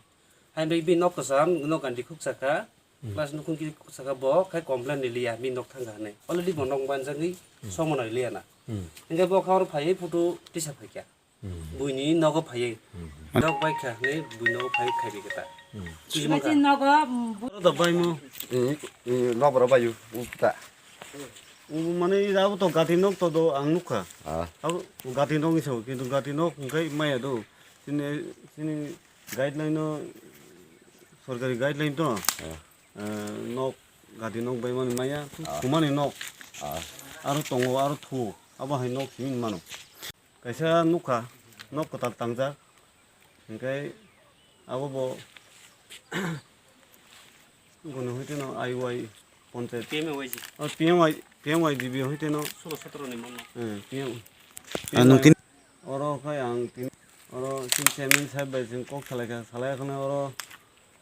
Hai bai bi nok kwcham, nok gandi khuksa kha. Hmm. Plus nukhung kiri khuksa kha, bo khai complain ni liya, mi nok thang kha hinwi. Already bo nok banjagwi, hmm, somo nai liya na. Hmm. Hingke bo kha oro phaiwi photo tisa phaikha. Hmm. Buini nogo phaiwi. Hmm. Nok bai kha hinwi bui nogo phaiwi khai bai kha ta. Hmm. Buji man kha. Nogo, mm, bu- Oro da bai mo. Eh, eh, nok boro bai u, u ta. U mane abo to gati nok to do ang nukha. Ah. Abo gati nok ni sao, kintu gati nok hingkai maya do. Chini, chini guideline no, sorkari guideline to. Ah. Eh, nok, gati nok bai mani maya, ah, thumani nok. Ah. Aro tongo, aro thu, abo hai nok simi mano. Kaisa nukha, nok kwtal tangjak. Hingke abo bo, bono hwiteno I Y ponchayat. P M Y G. Oh, P M Y, P M Y G B hwiteno. Solo sotoro ni mano. Eh, P M, ah, P M Y. Nung tin- Oro khai ang tin-, oro chini chairman sahib bai chwng kok salaikha, salaikhwna oro,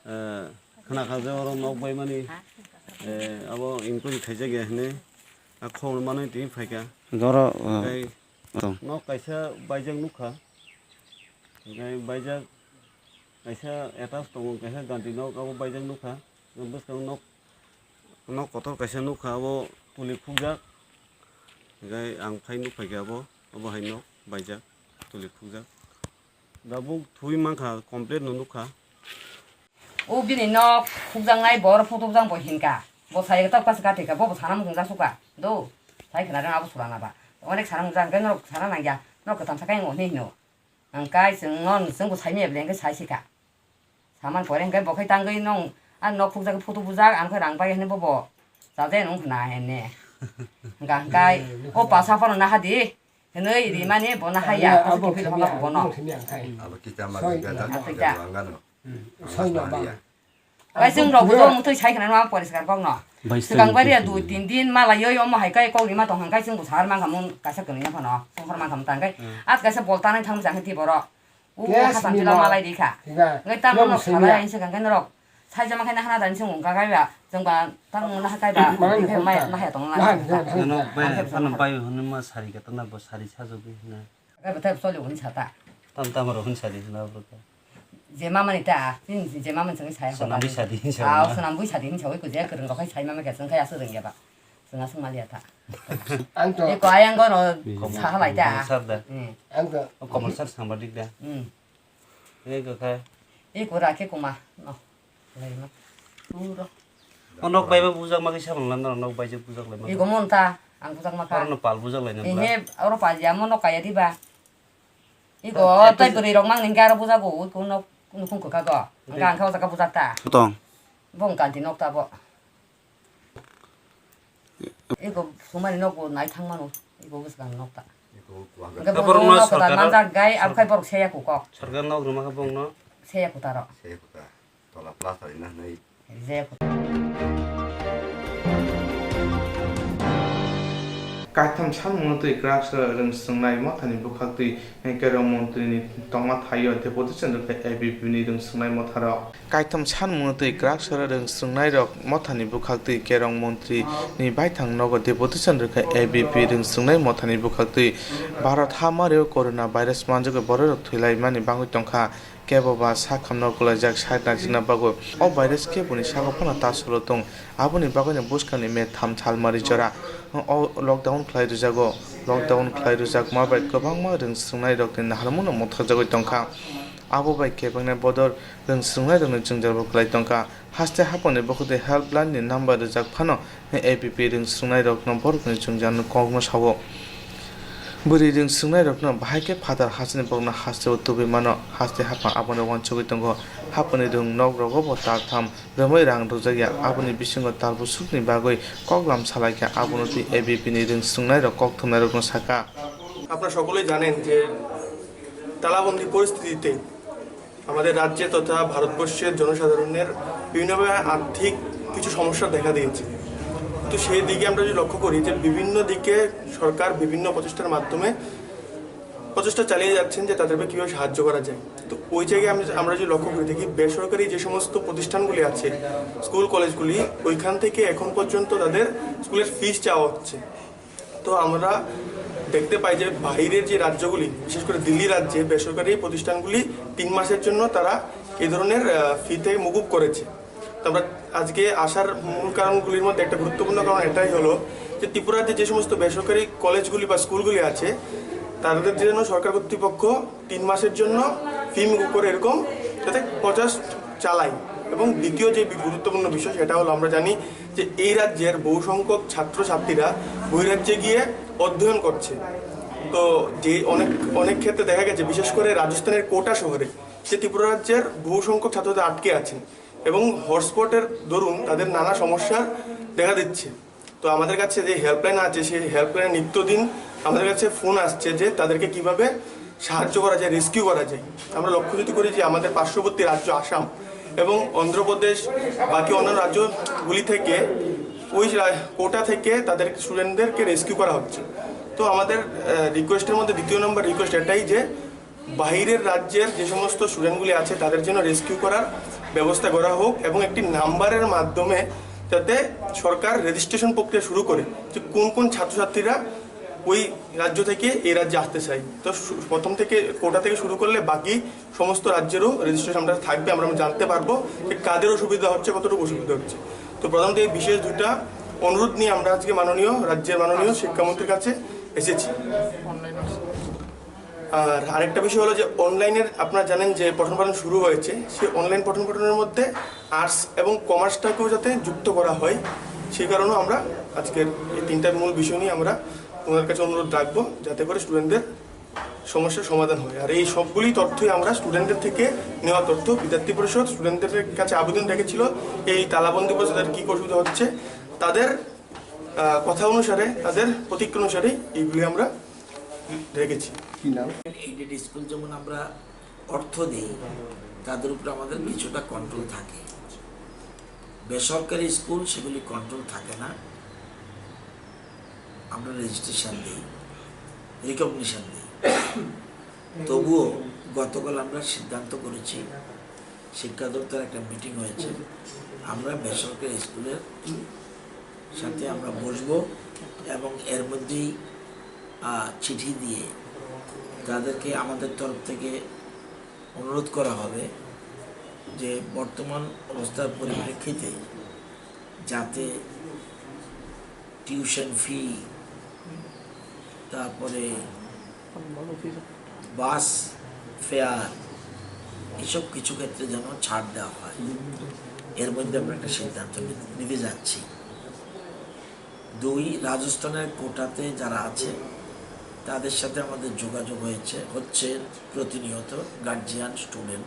eh, khwnakha je oro nok baimani, eh, abo inquiry khaijak ya hinwi, a khobor manwi tini phaikha. Oro, eh, tei tong. Nok kaisa baijak nukha. Hingke baijak kaisa attach tongo, kaisa ganti nok abo baijak nukha. Bwskang nok, nok kotor kaisa nukha, abo tuli khukjak. Hingke ang phai nukphaikha abo, abo hai nok baijak, tuli khukjak. Tabuk thwi mankha, complete no nukha. O bini nok khukjaknai, bo oro photo bujang bo hinka. Bo sai tok pas kathika, bo bo sana muchung jasukha. Do, sai khna rang abo sulana ba. Onek sana muchung hingke norok sana nangya, norok kwtham sakai ngo hinwi hino. Hingkai chwng no, chwng bo saimanya belai hingke sai sika. Saman pore hingke bo khai tangwi nong, a nok khukjak photo bujak, ang khe rang pai hinwi bo bo. Chajai nung khna hinwi. Hingka hingkai, o pasa phano naha di. Hinwi rimani bo naha ya, pasa abo kiphil khemya, hono bo no. Abo khemya hingkai. Abo kita ma soi gada, abo kita. Gada wangano. Hmm. Soi no bang. Bai chwng rok bo muthwi sai khna no ang poriskar kok no. Bai swkang bai ria dui tin din mala yoi omo hai kai kok rima tong hang kai chwng bo sar mang kha mun kaisa kwrwngya phano. Songkhor mang kha mun tang kai. Hmm. At kaisa bol tanai thang jang ti borok. U hasan tila malai ri kha. Ngai tam no salai ang swkang kai norok. Sai jama khai na hana dan chwng wng ka kai ba. Chwng ba tam no na kai ba. Mai na hai tong na. Nano bai phano bai hwnwi ma sari ka tana bo sari sajagwi hwnwi. Abo tei choli hwn sa ta. Tam tam ro hwn sa di na bro ta. Je mama ni ta, tin je mama chang saya. Sonam bi sa di sa. Aw, sonam bui sa di sa, ko je kwrwng rok khai sai mama khe chang khai aswk rwngya ba. Chwng aswk maliya ta. Ang to. Eko ayang gono sa halai ta. Komol sar da. Hmm. Ang to. O komol sar samba dik da. Hmm. Eko khai. Eko rakhe kuma. No. Laima. Puro. O nok baiba bujak ma kisa mangla, norok nok baijak bujak laima. Ego mon ta, ang bujak ma kha. Oro no pal bujak laina bla. Ehe, oro pal ya mo nok kaya diba. Ego, eh, tai bwrwi rok mang ningke aro bujago, ego nok nukhung kwkha go. Hingke ang kha o jaga bujak ta. Tong. Bong kanti nok ta bo. Ego sumani nok bo nai thang mano, ego bwskang nok ta. Hingke abo bo rok no nok ta sorkar manjak gai, abo khai borok seya ku kok. Sorkar nok rwma khe bong no. Seya ku ta ro. Seya ku ta. Tola plaster ina hinwi. Je. Kaitham sanmungno twi kwrak sora rwng swngnai mothani bwkhaktwi Kerong montri ni tongma thaio deputation rwkha A B P ni rwng swngnai motharok. Kaitham sanmungno twi kwrak sora rwng swngnai rok mothani bwkhaktwi Kerong montri ni baithang nogo deputation rwkha A B P rwng swngnai mothani bwkhaktwi. Bharat hamario corona virus manjagwi bororok thwilaimani bangwi tongkha. Kebo ba sakhamno kwlaijak side naisingna bagwi o virus keboni sago phano ta solo tong. Aboni bagwino bwskangni me tham Salmari jora o lockdown khlai rwjago. Lockdown khlai rwjakma bai kwbangma rwng swngnairokni naharmungno motharjagwi tongkha. Abo bai kebengna bodol rwng swngnairokni jwngjalbo kwlai tongkha. Haste haphangni bwkhwtwi helpline ni number rwjak phano A B P rwng swngnairokno borokni jwngjalni kokno sao. Bwrwi rwng swngnairokno bahai khe phatar hasteni borokno hasteo tubui mano. Haste haphang abono uansugwi tongo. Haphangni rwng nok rogo bo tartham romwi rang rwjakya. Aboni bisingo talbusukni bagwi koklam salaikha, abono twi A B P ni rwng swngnairok kokthumnairokno sakha. আপনারা সকলেই জানেন যে তালাবন্দি পরিস্থিতিতে আমাদের রাজ্যে তথা ভারতবর্ষের জনসাধারণের বিভিন্নভাবে আর্থিক কিছু সমস্যা দেখা দিয়েছে। তো সেই দিকে আমরা যদি লক্ষ্য করি যে বিভিন্ন দিকে সরকার বিভিন্ন প্রচেষ্টার মাধ্যমে প্রচেষ্টা চালিয়ে যাচ্ছেন যে তাদেরকে কীভাবে সাহায্য করা যায়। তো ওই জায়গায় আমি, আমরা যদি লক্ষ্য করে দেখি, বেসরকারি যে সমস্ত প্রতিষ্ঠানগুলি আছে, স্কুল কলেজগুলি, ওইখান থেকে এখন পর্যন্ত তাদের স্কুলের ফিস চাওয়া হচ্ছে। তো আমরা দেখতে পাই যে বাইরের যে রাজ্যগুলি, বিশেষ করে দিল্লি রাজ্যে বেসরকারি প্রতিষ্ঠানগুলি তিন মাসের জন্য তারা এই ধরনের, আহ, ফি থেকে মকুব করেছে। তো আমরা আজকে আসার মূল কারণগুলির মধ্যে একটা গুরুত্বপূর্ণ কারণ এটাই হলো যে ত্রিপুরাতে যে সমস্ত বেসরকারি কলেজগুলি বা স্কুলগুলি আছে, তাদের জন্য সরকার কর্তৃপক্ষ তিন মাসের জন্য ফি মকুব করে এরকম যাতে প্রচেষ্টা চালায়। এবং দ্বিতীয় যে বি-, গুরুত্বপূর্ণ বিষয়, সেটা হলো আমরা জানি যে এই রাজ্যের বহু সংখ্যক ছাত্রছাত্রীরা বহিরাজ্যে গিয়ে অধ্যয়ন করছে। তো যে অনেক, অনেক ক্ষেত্রে দেখা গেছে, বিশেষ করে রাজস্থানের কোটা শহরে, যে ত্রিপুরা রাজ্যের বহু সংখ্যক ছাত্রছাত্রী আটকে আছেন এবং হটস্পটের দরুন তাদের নানা সমস্যার দেখা দিচ্ছে। তো আমাদের কাছে যে হেল্পলাইন আছে, সেই হেল্পলাইনে নিত্যদিন আমাদের কাছে ফোন আসছে যে তাদেরকে কিভাবে সাহায্য করা যায়, রেস্কিউ করা যায়। আমরা লক্ষ্য যদি করি যে আমাদের পার্শ্ববর্তী রাজ্য আসাম এবং অন্ধ্রপ্রদেশ, বাকি অন্যান্য রাজ্যগুলি থেকে ওই রা-, কোটা থেকে তাদের স্টুডেন্টদেরকে রেস্কিউ করা হচ্ছে। তো আমাদের, আহ, রিকোয়েস্টের মধ্যে দ্বিতীয় নম্বর রিকোয়েস্ট এটাই যে বাইরের রাজ্যের যে সমস্ত স্টুডেন্টগুলি আছে, তাদের জন্য রেস্কিউ করার ব্যবস্থা করা হোক এবং একটি নাম্বারের মাধ্যমে যাতে সরকার রেজিস্ট্রেশন প্রক্রিয়া শুরু করে যে কোন কোন ছাত্রছাত্রীরা ওই রাজ্য থেকে এই রাজ্যে আসতে চায়। তো শু-, প্রথম থেকে কোটা থেকে শুরু করলে বাকি সমস্ত রাজ্যেরও রেজিস্ট্রেশন আমরা থাকবে, আমরা জানতে পারবো যে কাদের অসুবিধা হচ্ছে, কতটুকু অসুবিধা হচ্ছে। তো প্রধানত এই বিশেষ দুইটা অনুরোধ নিয়ে আমরা আজকে মাননীয়, রাজ্যের মাননীয় শিক্ষামন্ত্রীর কাছে এসেছি। আর আরেকটা বিষয় হলো যে অনলাইনের, আপনারা জানেন যে পঠন পাঠন শুরু হয়েছে, সেই অনলাইন পঠন পাঠনের মধ্যে আর্টস এবং কমার্সটাকেও যাতে যুক্ত করা হয়, সেই কারণেও আমরা আজকের এই তিনটা মূল বিষয় নিয়ে আমরা ওনার কাছে অনুরোধ রাখবো, যাতে করে স্টুডেন্টদের সমস্যার সমাধান হয়। আর এই সবগুলি তথ্যই আমরা স্টুডেন্টদের থেকে নেওয়া তথ্য। বিদ্যার্থী পরিষদ স্টুডেন্টদের কাছে আবেদন রেখেছিল এই তালাবন্দি পরিস্থিতিতে কী অসুবিধা হচ্ছে, তাদের, আহ, কথা অনুসারে, তাদের প্রতিক্রিয়া অনুসারে এইগুলি আমরা রেখেছি। কি নাম? এইডেড স্কুল যেমন আমরা অর্থ দেই, তাদের উপরে আমাদের কিছুটা কন্ট্রোল থাকে। বেসরকারি স্কুল সেগুলি কন্ট্রোল থাকে না, আমরা রেজিস্ট্রেশন দিই, রিকগনিশন দিই। তবুও গতকাল আমরা সিদ্ধান্ত করেছি, শিক্ষা দপ্তর একটা মিটিং হয়েছে, আমরা বেসরকারি স্কুলের সাথে আমরা বসবো এবং এর মধ্যেই, আহ, চিঠি দিয়ে তাদেরকে আমাদের তরফ থেকে অনুরোধ করা হবে যে বর্তমান অবস্থার পরিপ্রেক্ষিতে যাতে টিউশন ফি, তারপরে বাস ফেয়ার, এসব কিছু ক্ষেত্রে যেন ছাড় দেওয়া হয়। এর মধ্যে আমরা একটা সিদ্ধান্ত নি-, নিতে যাচ্ছি। দুই, রাজস্থানের কোটাতে যারা আছে, তাদের সাথে আমাদের যোগাযোগ হয়েছে, হচ্ছে প্রতিনিয়ত, গার্জিয়ান, স্টুডেন্ট।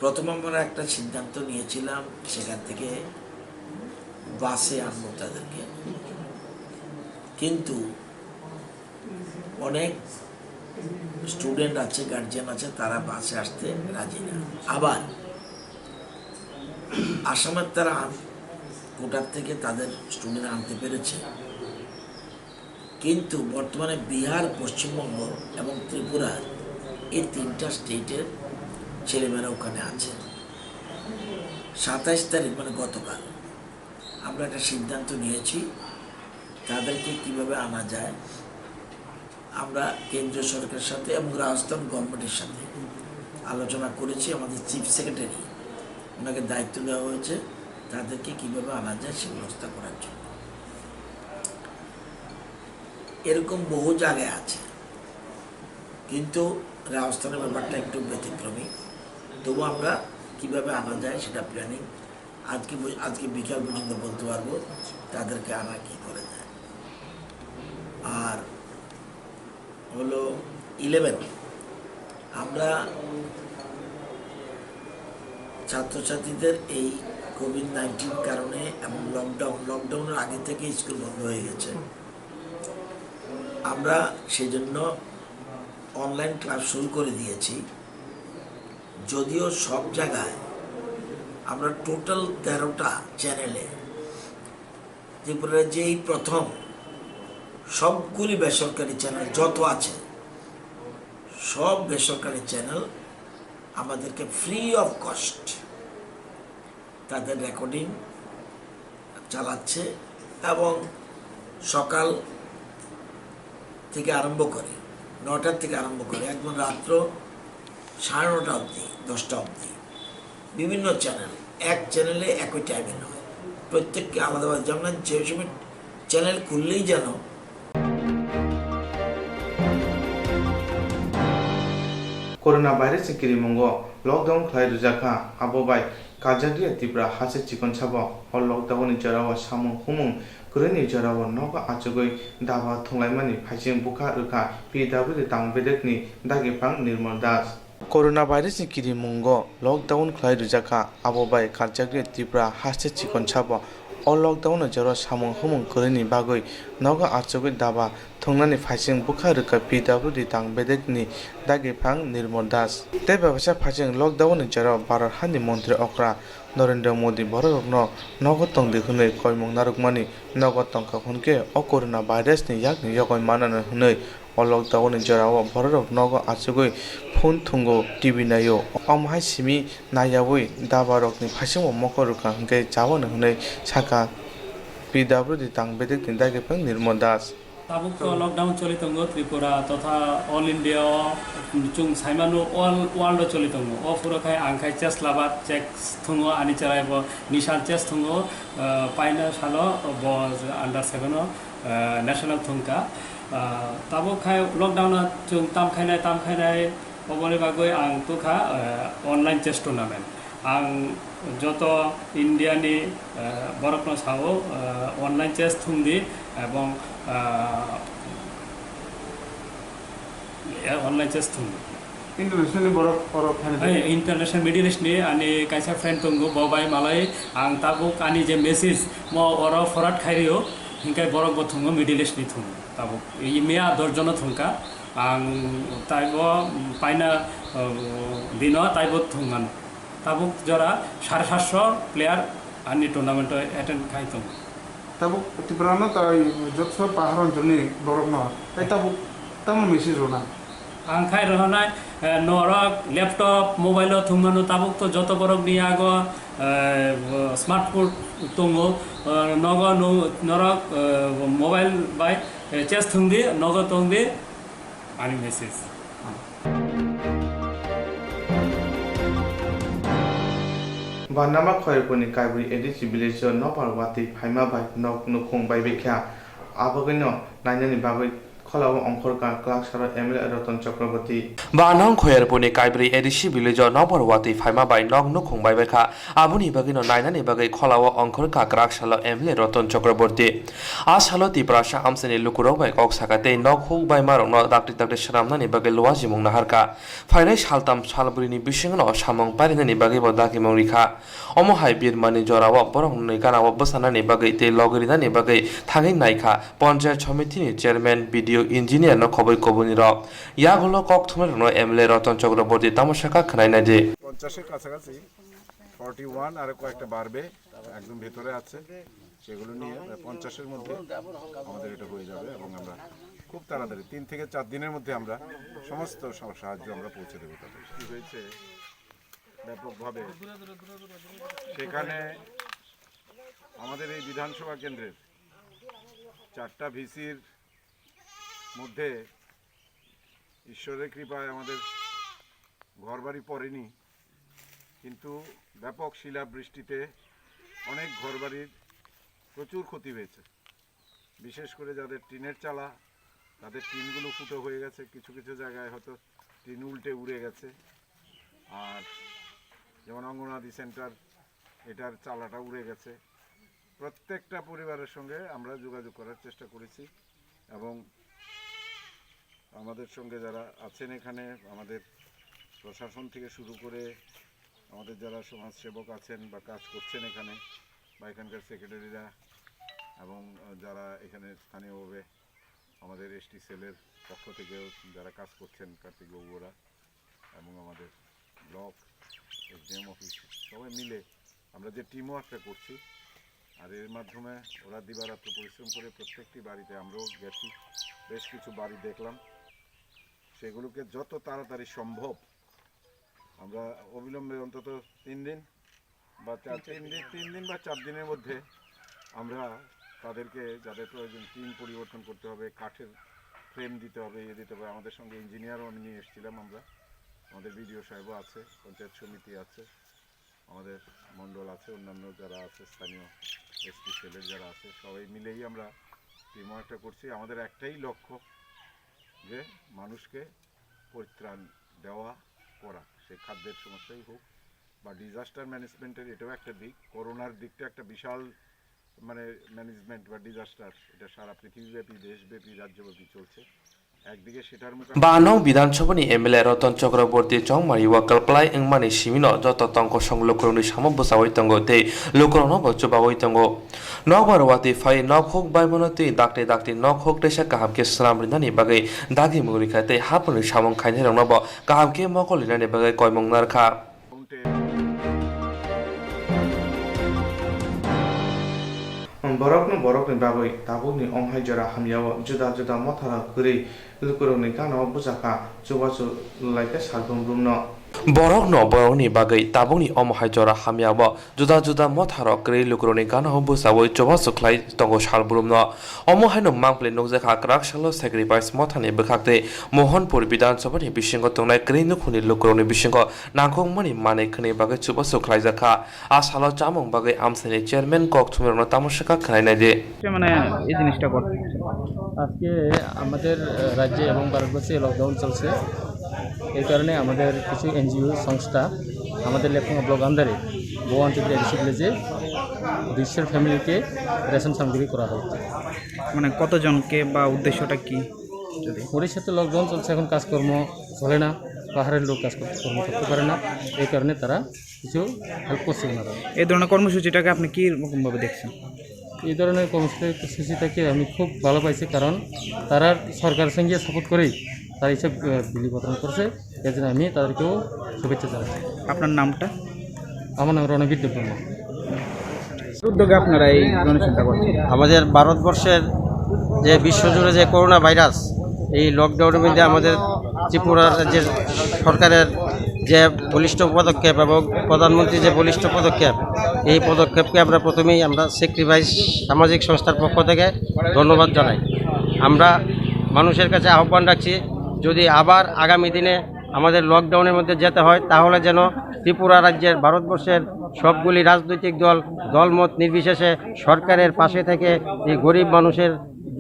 প্রথম আমরা একটা সিদ্ধান্ত নিয়েছিলাম, সেখান থেকে বাসে আনবো তাদেরকে, কিন্তু অনেক স্টুডেন্ট আছে, গার্জিয়ান আছে, তারা বাসে আসতে রাজি না। আবার আসামের তারা আন-, কোটার থেকে তাদের স্টুডেন্ট আনতে পেরেছে, কিন্তু বর্তমানে বিহার, পশ্চিমবঙ্গ এবং ত্রিপুরার এই তিনটা স্টেটের ছেলেমেয়েরা ওখানে আছে। সাতাইশ তারিখ, মানে গতকাল, আমরা একটা সিদ্ধান্ত নিয়েছি, তাদেরকে কিভাবে আনা যায়। আমরা কেন্দ্রীয় সরকারের সাথে এবং রাজস্থান গভর্নমেন্টের সাথে আলোচনা করেছি। আমাদের চিফ সেক্রেটারি, ওনাকে দায়িত্ব দেওয়া হয়েছে তাদেরকে কিভাবে আনা যায় সে ব্যবস্থা করার জন্য। এরকম বহু জায়গায় আছে, কিন্তু রাজস্থানের ব্যাপারটা একটু ব্যতিক্রমী। তবু আমরা কিভাবে আনা যায় সেটা প্ল্যানিং আজকে ব-, আজকে বিকাল পর্যন্ত বলতে পারবো তাদেরকে আনা কি করে যায়। আর হলো ইলেভেন, আমরা ছাত্রছাত্রীদের এই কোভিড নাইন্টিন কারণে এবং লকডাউন, লকডাউনের আগে থেকে স্কুল বন্ধ হয়ে গেছে। আমরা সেই জন্য অনলাইন ক্লাস শুরু করে দিয়েছি। যদিও সব জায়গায় আমরা টোটাল তেরোটা চ্যানেলে ত্রিপুরা রাজ্যে এই প্রথম সবগুলি বেসরকারি চ্যানেল যত আছে, সব বেসরকারি চ্যানেল আমাদেরকে ফ্রি অফ কস্ট তাদের রেকর্ডিং চালাচ্ছে এবং সকাল থেকে আরম্ভ করে, নটার থেকে আরম্ভ করে একদম রাত্র সাড়ে নটা অবধি, দশটা অবধি বিভিন্ন চ্যানেল, এক চ্যানেলে একই টাইমে নয়, প্রত্যেককে আলাদা আলাদা। যেমন যে সময় চ্যানেল খুললেই যেন Corona virus ni kirimungo lockdown khlai rwjakha, abo bai Kajakya Tripura haste chikon sabo o lockdown ni jorao samung humung kwrwini jorao nogo achugwi daba thunglaimani phaising bwkha rwkha P W D tang bedekni dagiphang Nirmal Das. Corona virus ni kirimungo lockdown khlai rwjakha, abo bai Kajakya Tripura haste chikon sabo o lockdown ni jorao samung humung kwrwini bagwi nogo achugwi daba thungnani phaising bwkha rwkha P W D tang bedekni dagiphang Nirmal Das. Tei bebaksa phaising lockdown ni jorao Bharat hani montri okra Narendra Modi bororokno nogo tongdi hwnwi koimung narwkmani nogo tongkha hwnkhe o corona virus ni yakni yokoi manano hwnwi o lockdown ni jorao bororok nogo achugwi phone thwngo, T V naio. Omo hai simi naiyaui dabarokni phaisingo mokol rwkha hwnkhe chabano hwnwi sakha P W D tang bedekni dagiphang Nirmal Das. Tabuk to lockdown choli tongo Tripura totha all India o, chwng saimano all world o choli tongo. O phuru khai ang khai chess lover, chess thungo ani cherai bo Nishal chess thungo, ah, paina salo bo under seven o, ah, national thungka. Ah, tabuk khai lockdown o chwng tam khainai, tam khainai, oboni bagwi ang tukha, ah, online chess tournament. Ang joto India ni, eh, borok no sao, eh, online chess thung di ebong, eh, eh, online chess thung di. International ni borok oro phainai. International, Middle East ni ani kaisa friend tongo, bo bai malai ang tabuk ani je message mo oro forward khai rio, hinkai borok bo thungo Middle East ni thung tabuk. I miya dos jono thungka, ang taibo paina, eh, dino taibo thung mano. Tabuk jora sare satso player ani tournament o attend khai tongo. Tabuk Tripura no tai jotso pahar onchol ni borok no tai tabuk tamo message rwna? Ang khai rwnai, eh, norok laptop, mobile o thwngmano, tabuk to joto borok ni yago, eh, smartphone tongo, eh, nogo no-, norok, eh, mobile bai, eh, chess thwng di, nogo tong di. Ani message. Banama Khoyerpuni Kaibri A D C village o nokbar watwi phaima bai nok nukhung bai bikha. Abagwino nainani bagwi kholao ongkhorkha kwlaksaro M L A Ratan Chakraborty. Banang Khoyerpuni Kaibri A D C village o nokbar watwi phaima bai nok nukhung bai bikha. Aboni bagwino nainani bagwi kholao ongkhorkha kwlaksalo M L A Ratan Chakraborty. A salo Tiprasa amchaini lukurok bai kok saka tei nok huk bai marokno dakti dakti swnamnani bagwi luajimung naharkha. Phainai saltam salbwrwini bisingno samung parinani bagwi bo dagimung rikha. Omo hai birmani jorao borokni ganao bwchanani bagwi tei logwi rinani bagwi thangwi naikha Panchayat Samitini Chairman, B D O, Engineer no khobwi kubunirok. Yagulo kok thumnairokno M L A Ratan Chakraborty tamo sakha khwnai naidi. পঞ্চাশের কাছাকাছি, forty one আর কয়েকটা বাড়বে, একদম ভেতরে আছে। সেগুলো নিয়ে প্রায় পঞ্চাশের মধ্যে আমাদের এটা হয়ে যাবে এবং আমরা খুব তাড়াতাড়ি তিন থেকে চার দিনের মধ্যে আমরা সমস্ত সা-, সাহায্য আমরা পৌঁছে দেবো তাদের। কি হয়েছে ব্যাপকভাবে, সেখানে আমাদের এই বিধানসভা কেন্দ্রের চারটা ভিসির মধ্যে ঈশ্বরের কৃপায় আমাদের ঘরবাড়ি পড়েনি, কিন্তু ব্যাপক শিলাবৃষ্টিতে অনেক ঘরবাড়ির প্রচুর ক্ষতি হয়েছে। বিশেষ করে যাদের টিনের চালা, তাদের টিনগুলো ফুটো হয়ে গেছে, কিছু কিছু জায়গায় হয়তো টিন উল্টে উড়ে গেছে। আর যেমন অঙ্গনাদি সেন্টার, এটার চালাটা উড়ে গেছে। প্রত্যেকটা পরিবারের সঙ্গে আমরা যোগাযোগ করার চেষ্টা করেছি এবং আমাদের সঙ্গে যারা আছেন এখানে, আমাদের প্রশাসন থেকে শুরু করে আমাদের যারা সমাজসেবক আছেন বা কাজ করছেন এখানে, বা এখানকার সেক্রেটারিরা এবং যারা এখানে স্থানীয়ভাবে আমাদের এসটি সেলের পক্ষ থেকেও যারা কাজ করছেন, কার্তিকবাবু ওরা এবং আমাদের ব্লক, এসডিএম অফিস, সবাই মিলে আমরা যে টিম ওয়ার্কটা করছি, আর এর মাধ্যমে ওরা দিবারাত্র পরিশ্রম করে প্রত্যেকটি বাড়িতে আমরাও গেছি, বেশ কিছু বাড়ি দেখলাম। সেগুলোকে যত তাড়াতাড়ি সম্ভব আমরা অবিলম্বে অন্তত তিন দিন বা চার, তিন দিন, তিন দিন বা চার দিনের মধ্যে আমরা তাদেরকে, যাদের প্রয়োজন, টিন পরিবর্তন করতে হবে, কাঠের ফ্রেম দিতে হবে, ইয়ে দিতে হবে। আমাদের সঙ্গে ইঞ্জিনিয়ারও আমি নিয়ে এসেছিলাম আমরা, আমাদের বিডিও সাহেবও আছে, পঞ্চায়েত সমিতি আছে, আমাদের মণ্ডল আছে, অন্যান্য যারা আছে, স্থানীয় এসটি সেলের যারা আছে, সবাই মিলেই আমরা টিম ওয়ার্কটা করছি। আমাদের একটাই লক্ষ্য যে মানুষকে পরিত্রাণ দেওয়া, করা, সে খাদ্যের সমস্যাই হোক বা ডিজাস্টার ম্যানেজমেন্টের, এটাও একটা দিক। করোনার দিকটা একটা বিশাল মানে ম্যানেজমেন্ট বা ডিজাস্টার, এটা সারা পৃথিবীব্যাপী, দেশব্যাপী, রাজ্যব্যাপী চলছে। একদিকে সেটার মোকাবিলা Banong Bidhan Sabha ni M L A Ratan Chakraborty chongmani o kalplai wngmani simino joto tongkosong lukurokni samo bwchaui tongo tei lukurokno bo chubaui tongo. Nokbar watwi phai nok huk bai bono twi dakti dakti nok huk teisa kaham khe swnam rinani bagwi dagimung rikha tei haphurni samung khainairokno bo kaham khe mokol rinani bagwi koimung narwkha. Borokno borokni bagwi tabukni omhai jora hamyao juda juda motharok kwrwi lukurokni ganao bwchakha, chubachu laikha salbrum brumno. Borokno borokni bagwi tabukni omhai jora hamyao juda juda motharok kwrwi lukurokni ganao bwchaui chubachu khlai tongo salbrumno. Omo haino mangpili nukjakha kwrak salo sacrifice mothani bwkhak tei Mohanpur Bidhan Sabha ni bisingo tongnai kwrwi nukhungni lukurokni bisingo nangkukmani manwi khwnwi bagwi chubachu khlaijakha. A salo chamung bagwi amchaini chairman kok thumirokno tamo swkha khwnainai di. সে মানে এই জিনিসটা করতে আজকে আমাদের আহ, রাজ্যে এবং ভারতবর্ষে লকডাউন চলছে। এই কারণে আমাদের কিছু এনজিও সংস্থা আমাদের লেফুঙ্গা ব্লক আন্ডারে ভগবান চৌধুরী এডিসি ভিলেজে দুইশো ফ্যামিলিকে রেশন সামগ্রী করা হয়েছে। মানে কতজনকে বা উদ্দেশ্যটা কি? যদি ওড়িশাতে লকডাউন চলছে, এখন কাজকর্ম চলে না, পাহাড়ের লোক কাজ করতে, কর্ম করতে পারে না, এই কারণে তারা কিছু হেল্প করছে ওনারা। এই ধরনের কর্মসূচিটাকে আপনি কি রকমভাবে দেখছেন? এই ধরনের কর্মসূচিটাকে আমি খুব ভালো পাইছি, কারণ তারা সরকারের সঙ্গে সাপোর্ট করেই তারা এইসব বিলি প্রদান করছে। এর জন্য আমি তাদেরকেও শুভেচ্ছা জানাই। আপনার নামটা? আমার নাম রণবীর দেববর্মা। উদ্যোগে আপনারা এই ডোনেশনটা করছেন? আমাদের ভারতবর্ষের যে বিশ্বজুড়ে যে করোনা ভাইরাস, এই লকডাউনের মধ্যে আমাদের ত্রিপুরা রাজ্যের সরকারের যে বলিষ্ঠ পদক্ষেপ এবং প্রধানমন্ত্রী যে বলিষ্ঠ পদক্ষেপ, এই পদক্ষেপকে আমরা প্রথমেই আমরা স্যাক্রিফাইস সামাজিক সংস্থার পক্ষ থেকে ধন্যবাদ জানাই। আমরা মানুষের কাছে আহ্বান রাখছি, যদি আবার আগামী দিনে আমাদের লকডাউনের মধ্যে যেতে হয়, তাহলে যেন ত্রিপুরা রাজ্যের, ভারতবর্ষের সবগুলি রাজনৈতিক দল, দলমত নির্বিশেষে সরকারের পাশে থেকে এই গরিব মানুষের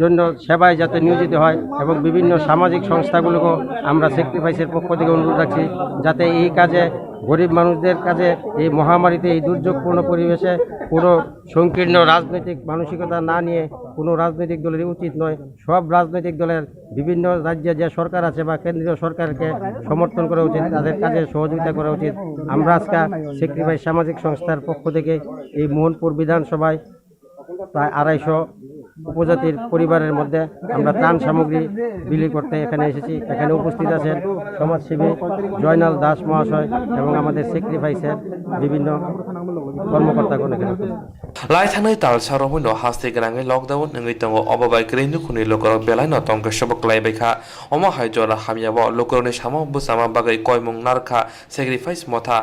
জন্য সেবায় যাতে নিয়োজিত হয় এবং বিভিন্ন সামাজিক সংস্থাগুলোকেও আমরা স্যাক্রিফাইসের পক্ষ থেকে অনুরোধ রাখছি, যাতে এই কাজে, গরিব মানুষদের কাজে, এই মহামারীতে, এই দুর্যোগপূর্ণ পরিবেশে কোনো সংকীর্ণ রাজনৈতিক মানসিকতা না নিয়ে, কোনো রাজনৈতিক দলের উচিত নয়। সব রাজনৈতিক দলের, বিভিন্ন রাজ্যে যে সরকার আছে বা কেন্দ্রীয় সরকারকে সমর্থন করা উচিত, তাদের কাজে সহযোগিতা করা উচিত। আমরা আজকে স্যাক্রিফাইস সামাজিক সংস্থার পক্ষ থেকে এই মোহনপুর বিধানসভায় প্রায় আড়াইশো উপজাতির পরিবারের মধ্যে আমরা ত্রাণ সামগ্রী বিলি করতে এখানে এসেছি। এখানে উপস্থিত আছেন সমাজসেবী জয়নাল দাস মহাশয় এবং আমাদের স্যাক্রিফাইসের বিভিন্ন কর্মকর্তাগণ এখানে উপস্থিত। Lai thangwi talsa romwi no haste gwnangwi lockdown wngwi tongo, obo bai kwrwi nukhungni lukurok belai no tongkhe sobo kwlai bai kha. Omo hai jora hamya bo lukurokni samung bwchama bagwi koimung narwkha sacrifice motha.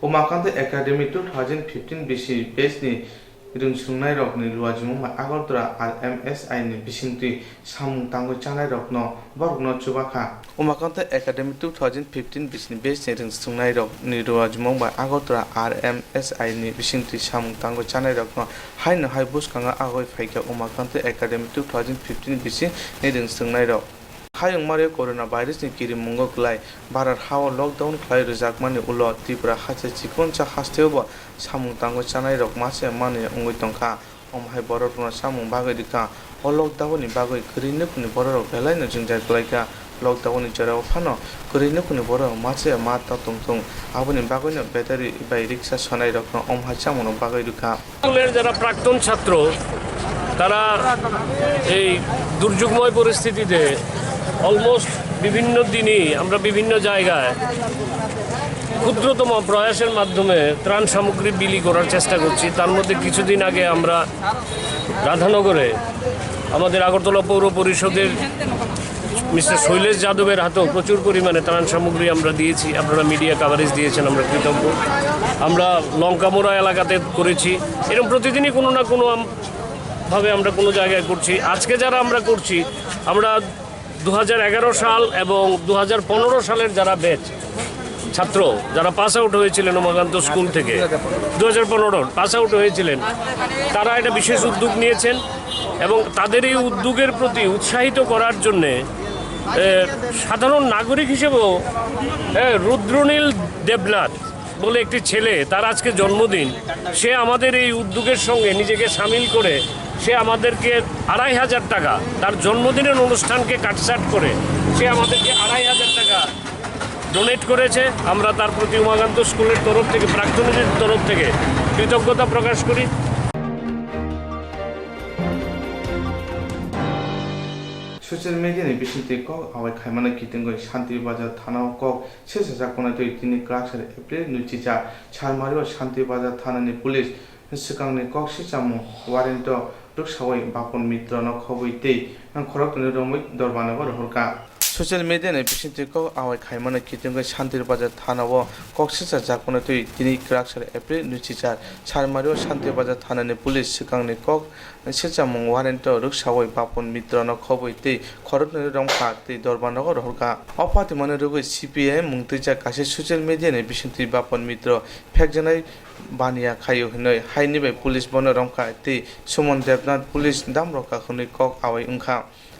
Umakanta Academy two thousand fifteen bisi batch ni rwngswrwngnairokni rwajwmung bai Agartala R M S I ni bisingtwi samung tangwi chanairokno borokno chubakha. Umakanta Academy two thousand fifteen bisini batch ni rwngswrwngnairokni rwajwmung bai Agartala R M S I ni bisingtwi samung tangwi chanairokno haino hai bwskango agoi phaikha Umakanta Academy two thousand fifteen bisini rwngswrwngnairok. Hayung mario corona virus ni kirimungo kwlai Bharat hao lockdown khlai rwjakmani ulo Tripura haste chikonsa hasteo bo samung tangwi chanairok mase manwi wngwi tongkha. Omo hai borok rwna samung bagwi rwkha. O lockdown ni bagwi kwrwi nukhungni bororok belai no jwngjal kwlaikha. Lockdown ni jorao phano kwrwi nukhungni bororok mase ma ta tongthung. Aboni bagwi no battery bai riksa sonai rokno omo hai chamung no bagwi rwkha. স্কুলের যারা প্রাক্তন ছাত্র, তারা এই দুর্যোগময় পরিস্থিতিতে অলমোস্ট বিভিন্ন দিনই আমরা বিভিন্ন জায়গায় ক্ষুদ্রতম প্রয়াসের মাধ্যমে ত্রাণ সামগ্রী বিলি করার চেষ্টা করছি। তার মধ্যে কিছুদিন আগে আমরা রাধানগরে আমাদের আগরতলা পৌর পরিষদের মিস্টার শৈলেশ যাদবের হাতেও প্রচুর পরিমাণে ত্রাণ সামগ্রী আমরা দিয়েছি। আপনারা মিডিয়া কাভারেজ দিয়েছেন, আমরা কৃতজ্ঞ। আমরা লঙ্কামোড়া এলাকাতে করেছি। এরকম প্রতিদিনই কোনো না কোনো আম-, ভাবে আমরা কোনো জায়গায় করছি। আজকে যারা আমরা করছি, আমরা দু হাজার এগারো সাল এবং দু হাজার পনেরো সালের যারা ব্যাচ ছাত্র, যারা পাস আউট হয়েছিলেন উমাকান্ত স্কুল থেকে, দু হাজার পনেরো পাস আউট হয়েছিলেন, তারা একটা বিশেষ উদ্যোগ নিয়েছেন এবং তাদের এই উদ্যোগের প্রতি উৎসাহিত করার জন্যে, এ, সাধারণ নাগরিক হিসেবেও, এ, রুদ্রনীল দেবনাথ বলে একটি ছেলে, তার আজকে জন্মদিন। সে আমাদের এই উদ্যোগের সঙ্গে নিজেকে সামিল করে সে আমাদেরকে আড়াই হাজার টাকা, তার জন্মদিনের অনুষ্ঠানকে কাটছাট করে সে আমাদেরকে আড়াই হাজার টাকা ডোনেট করেছে। আমরা তার প্রতি উমাকান্ত স্কুলের তরফ থেকে, প্রাক্তনীদের তরফ থেকে কৃতজ্ঞতা প্রকাশ করি। Social media ni bisingtwi kok awai khaimano kitingwi Shanti Bazar thana o kok sesa jakmano twi tini kwrak sari April nwi chicha Salmario Shanti Bazar thana ni police swkangni kok sichamung warrant o rwksawi Bapon Mitra no khobwi tei khoroknwi romwi dorbanogo rohorkha. Social media ni bisingtwi kok awai khaimano kitingwi Shanti Bazar thana o kok sesa jakmano twi tini kwrak sari April nwi chicha Salmario Shanti Bazar thana ni police swkangni kok sichamung warrant o rwksawi Bapon Mitra no khobwi tei khoroknwi romkha tei dorbanogo rohorkha. O patimano rwgwi C P I M mungtwijak kaisa social media ni bisingtwi Bapon Mitra phekjaknai baniya khaio hinwi haini bai police bono romkha tei Suman Debnath police dam rokha hwnwi kok awai wngkha.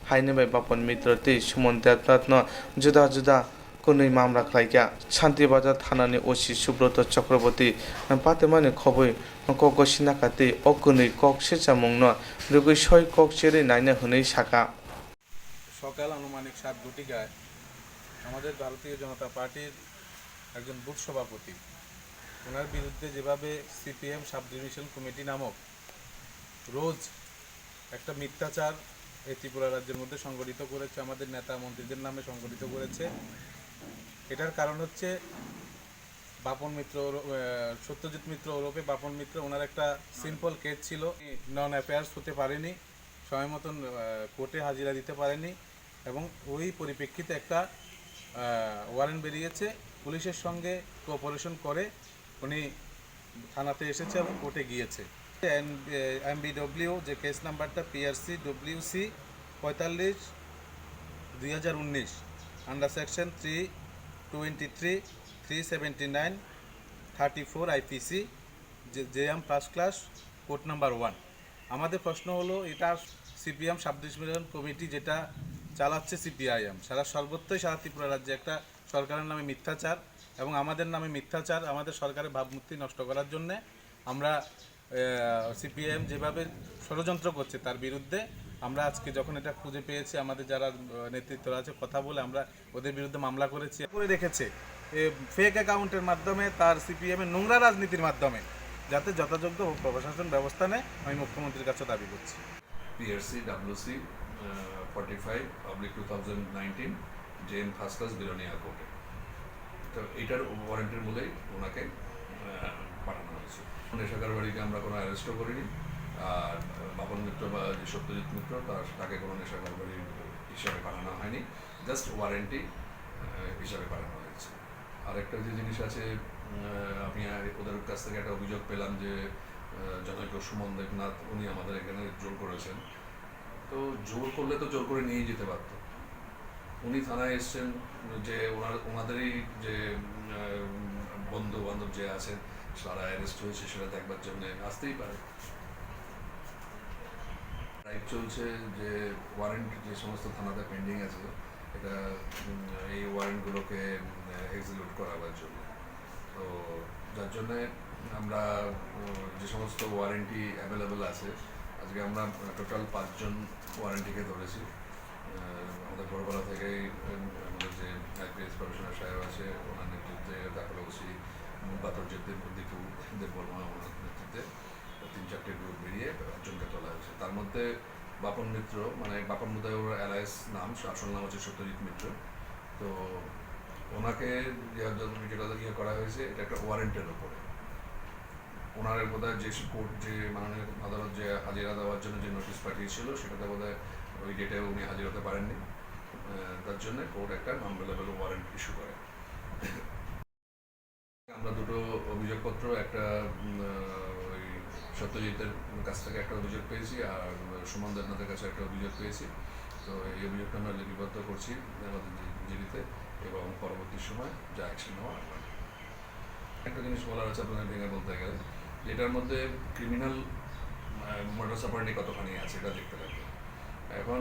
Haini bai Bapon Mitra tei Suman Debnath no juda juda kwnwi mamla khlaikha. Shanti Bazar thana ni O C Subroto Chakraborty patimani khobwi kok gosinakha tei o kwnwi kok sichamungno rwgwi soi kok cherwi naina hwnwi sakha. সকাল আনুমানিক সাত ঘটিকায় আমাদের ভারতীয় জনতা পার্টির একজন বুথ সভাপতি, ওনার বিরুদ্ধে যেভাবে সিপিএম সাব ডিভিশন কমিটি নামক রোজ একটা মিথ্যাচার এই ত্রিপুরা রাজ্যের মধ্যে সংগঠিত করেছে, আমাদের নেতা মন্ত্রীদের নামে সংগঠিত করেছে। এটার কারণ হচ্ছে বাপন মিত্র ওর-, আহ, সত্যজিৎ মিত্র ওরফে বাপন মিত্র, ওনার একটা সিম্পল কেস ছিল, নন অ্যাপিয়ার্স হতে পারেনি, সময় মতন, আহ, কোর্টে হাজিরা দিতে পারেনি এবং ওই পরিপ্রেক্ষিতে একটা, আহ, ওয়ারেন্ট বেরিয়েছে। পুলিশের সঙ্গে কোঅপারেশন করে উনি থানাতে এসেছে এবং কোর্টে গিয়েছে। এন-, এ, এমবিডব্লিউ যে কেস নাম্বারটা পিআরসি ডব্লিউসি পঁয়তাল্লিশ দুই হাজার উনিশ, under section three twenty three, three seventy nine, thirty four IPC, J-, JM first class, code number one. আমাদের প্রশ্ন হলো, এটা সিপিএম সাব ডিভিশন কমিটি যেটা চালাচ্ছে সিপিআইএম, সারা সর্বত্রই সারা ত্রিপুরা রাজ্যে একটা সরকারের নামে মিথ্যাচার এবং আমাদের নামে মিথ্যাচার, আমাদের সরকারের ভাবমূর্তি নষ্ট করার জন্যে আমরা, আহ, সিপিআইএম যেভাবে ষড়যন্ত্র করছে তার বিরুদ্ধে আমরা আজকে যখন এটা খুঁজে পেয়েছি, আমাদের যারা, আহ, নেতৃত্বরা আছে কথা বলে আমরা ওদের বিরুদ্ধে মামলা করেছি। করে রেখেছে এ ফেক অ্যাকাউন্টের মাধ্যমে, তার সিপিএম এর নোংরা রাজনীতির মাধ্যমে যাতে যথাযোগ্য প্রশাসন ব্যবস্থা নেয়, আমি মুখ্যমন্ত্রীর কাছে দাবি করছি। PRC, WC, forty five oblique two thousand nineteen, JM first class Belonia কোর্টে। তো এইটার ওয়ারেন্টের মূলেই ওনাকে আহ, পাঠানো হয়েছে। নেশা কারবারিকে আমরা কোনো অ্যারেস্টও করিনি। আর বাপন মিত্র বা যে সত্যজিৎ মিত্র, তার, তাকে কোনো নেশা কারবারি হিসাবে পাঠানো হয়নি, জাস্ট ওয়ারেন্টি হিসাবে পাঠানো হয়েছে। আরেকটা যে জিনিস আছে, উম, আহ, আমি আর ওদের কাছ থেকে একটা অভিযোগ পেলাম যে আহ, জনৈক সুমন দেবনাথ, উনি আমাদের এখানে জোর করেছেন। তো জোর করলে তো জোর করে নিয়ে যেতে পারতো। উনি থানায় এসছেন যে ওনার, ওনাদেরই যে, উম, আহ, বন্ধু বান্ধব যে আছেন, তারা অ্যারেস্ট হয়েছে, সেটা দেখবার জন্য আসতেই পারে। ট্রাইপ চলছে যে ওয়ারেন্ট যে সমস্ত থানাতে পেন্ডিং আছে, এটা, উম, এই ওয়ারেন্টগুলোকে, উম, এক্সিকিউট করাবার জন্য। তো যার জন্যে আমরা, উম, যে সমস্ত ওয়ারেন্টি অ্যাভেলেবল আছে, আজকে আমরা টোটাল পাঁচজন ওয়ারেন্টিকে ধরেছি। আহ, আমাদের ভোরবেলা থেকেই, উম, আমাদের যে আইপিএস প্রফেশনাল সাহেব আছে, ওনার নেতৃত্বে, তারপরে ওসি বাতরজিৎ দেব, দীপু দেববর্মা, ওনার নেতৃত্বে তিন চারটে গ্রুপ বেরিয়ে পাঁচজনকে তোলা হয়েছে। তার মধ্যে বাপন মিত্র, মানে বাপন বোধহয় ওর অ্যালায়েন্স নাম, আসল নাম হচ্ছে সত্যজিৎ মিত্র। তো ওনাকে যে, যেটা ইয়ে করা হয়েছে, এটা একটা ওয়ারেন্টের ওপরে। ওনার বোধহয় যে কোর্ট, যে মাননীয় আদালত যে হাজিরা দেওয়ার জন্য যে নোটিশ পাঠিয়েছিল, সেটাতে বোধহয় ওই ডেটে উনি হাজির হতে পারেননি। আহ, তার জন্য কোর্ট একটা নন বেলেবল ওয়ারেন্ট ইস্যু করে। আমরা দুটো অভিযোগপত্র, একটা, উম, আহ, ওই সত্যজিতের কাছ থেকে একটা অভিযোগ পেয়েছি, আর সুমন দেবনাথের কাছে একটা অভিযোগ পেয়েছি। তো এই অভিযোগটা আমরা লিপিবদ্ধ করছি আমাদের জি-, জিডিতে, এবং পরবর্তী সময় যা অ্যাকশন নেওয়া হবে। একটা জিনিস বলার আছে আপনাদের ভেঙে বলতে গেলে, যেটার মধ্যে ক্রিমিনাল, আহ, মোডাস অপারেন্ডি কতখানি আছে, এটা দেখতে লাগবে। এখন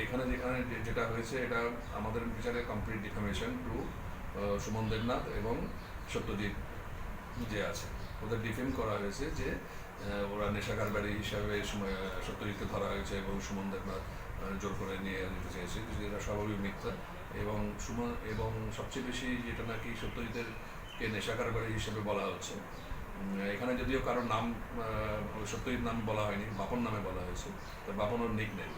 এখানে যেখানে যে-, যেটা হয়েছে, এটা আমাদের বিচারে কমপ্লিট ডিফেমেশন টু, আহ, সুমন দেবনাথ এবং সত্যজিৎ যে আছে, ওদের ডিফেম করা হয়েছে যে, আহ, ওরা নেশা কারবারি হিসাবে সময়, আহ, সত্যজিৎকে ধরা হয়েছে এবং সুমন দেবনাথ, আহ, জোর করে নিয়ে যেতে চেয়েছে, যেটা স্বাভাবিক মিথ্যা। এবং সুমন, এবং সবচেয়ে বেশি যেটা নাকি সত্যজিতের কে নেশা কারবারি হিসেবে বলা হচ্ছে। উম, এখানে যদিও কারোর নাম, আহ, সত্যজিৎ নাম বলা হয়নি, বাপন নামে বলা হয়েছে, তো বাপন ওর নিক নেম।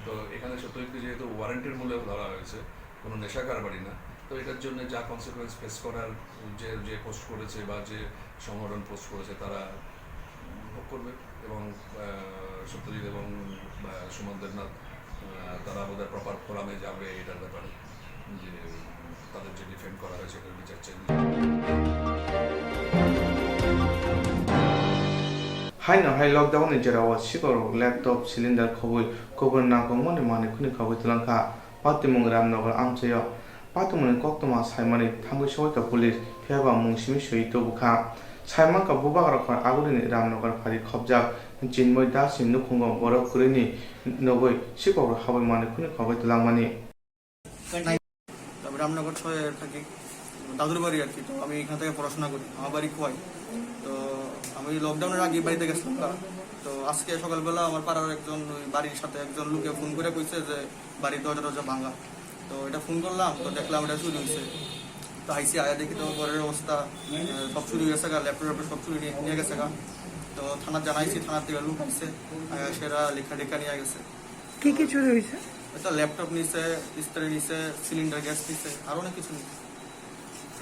তো এখানে সত্যজিৎকে যেহেতু ওয়ারেন্টের মূলে ধরা হয়েছে, কোনো নেশা কারবারি না, তো এটার জন্য যা কনসিকুয়েন্স ফেস করার, যে, যে পোস্ট করেছে বা যে সংগঠন পোস্ট করেছে, তারা ভোগ করবে। এবং, আহ, সত্যজিৎ এবং, আহ, সুমন দেবনাথ, আহ, তারা বোধহয় প্রপার ফোরামে যাবে এটার ব্যাপারে, যে তাদের যে ডিফেম করা হয়েছে, এটার বিচার চাইবে। Haino hai lockdown ni jora o sikorok laptop, cylinder khobwi kubun nangkukmani manwi khuni khogwi twlang kha. Patimung Ramnagar amchaio. Patimungni koktwma saimani thangwi sogwi kha police, phiya ba mung simi swi tubu kha. Saiman kha bubagra khor agulini Ramnagar phari khopjak Chinmoi Das ni nukhungo borok kwrwini nugwi sikorok habwi manwi khuni khogwi twlangmani. তারপরে রামনগর ছয়ে থাকি, দাদুর বাড়ি আর কি। তো আমি এখান থেকে পড়াশোনা করি, আমার বাড়ি খোয়াই। তো আমি লকডাউনের আগে বাড়িতে গেছিলাম না। তো আজকে সকালবেলা আমার পাড়ার একজন, ওই বাড়ির সাথে একজন লোকে ফোন করে কইছে যে বাড়ির দরজা টরজা ভাঙা। তো এটা ফোন করলাম, তো দেখলাম এটা চুরি হয়েছে। তো আইসি আয়া দেখি তো ঘরের অবস্থা, আহ, সব চুরি হয়ে গেছে গা, ল্যাপটপ ট্যাপটপ সব চুরি নিয়ে, নিয়ে গেছে গা। তো থানা জানাইছি, থানার থেকে লোক আইছে, আয়া সেরা লেখা টেখা নিয়ে গেছে। কি কি চুরি হয়েছে? এটা ল্যাপটপ নিছে, ইস্ত্রি নিছে, সিলিন্ডার গ্যাস নিছে, আর অনেক কিছু নিছে।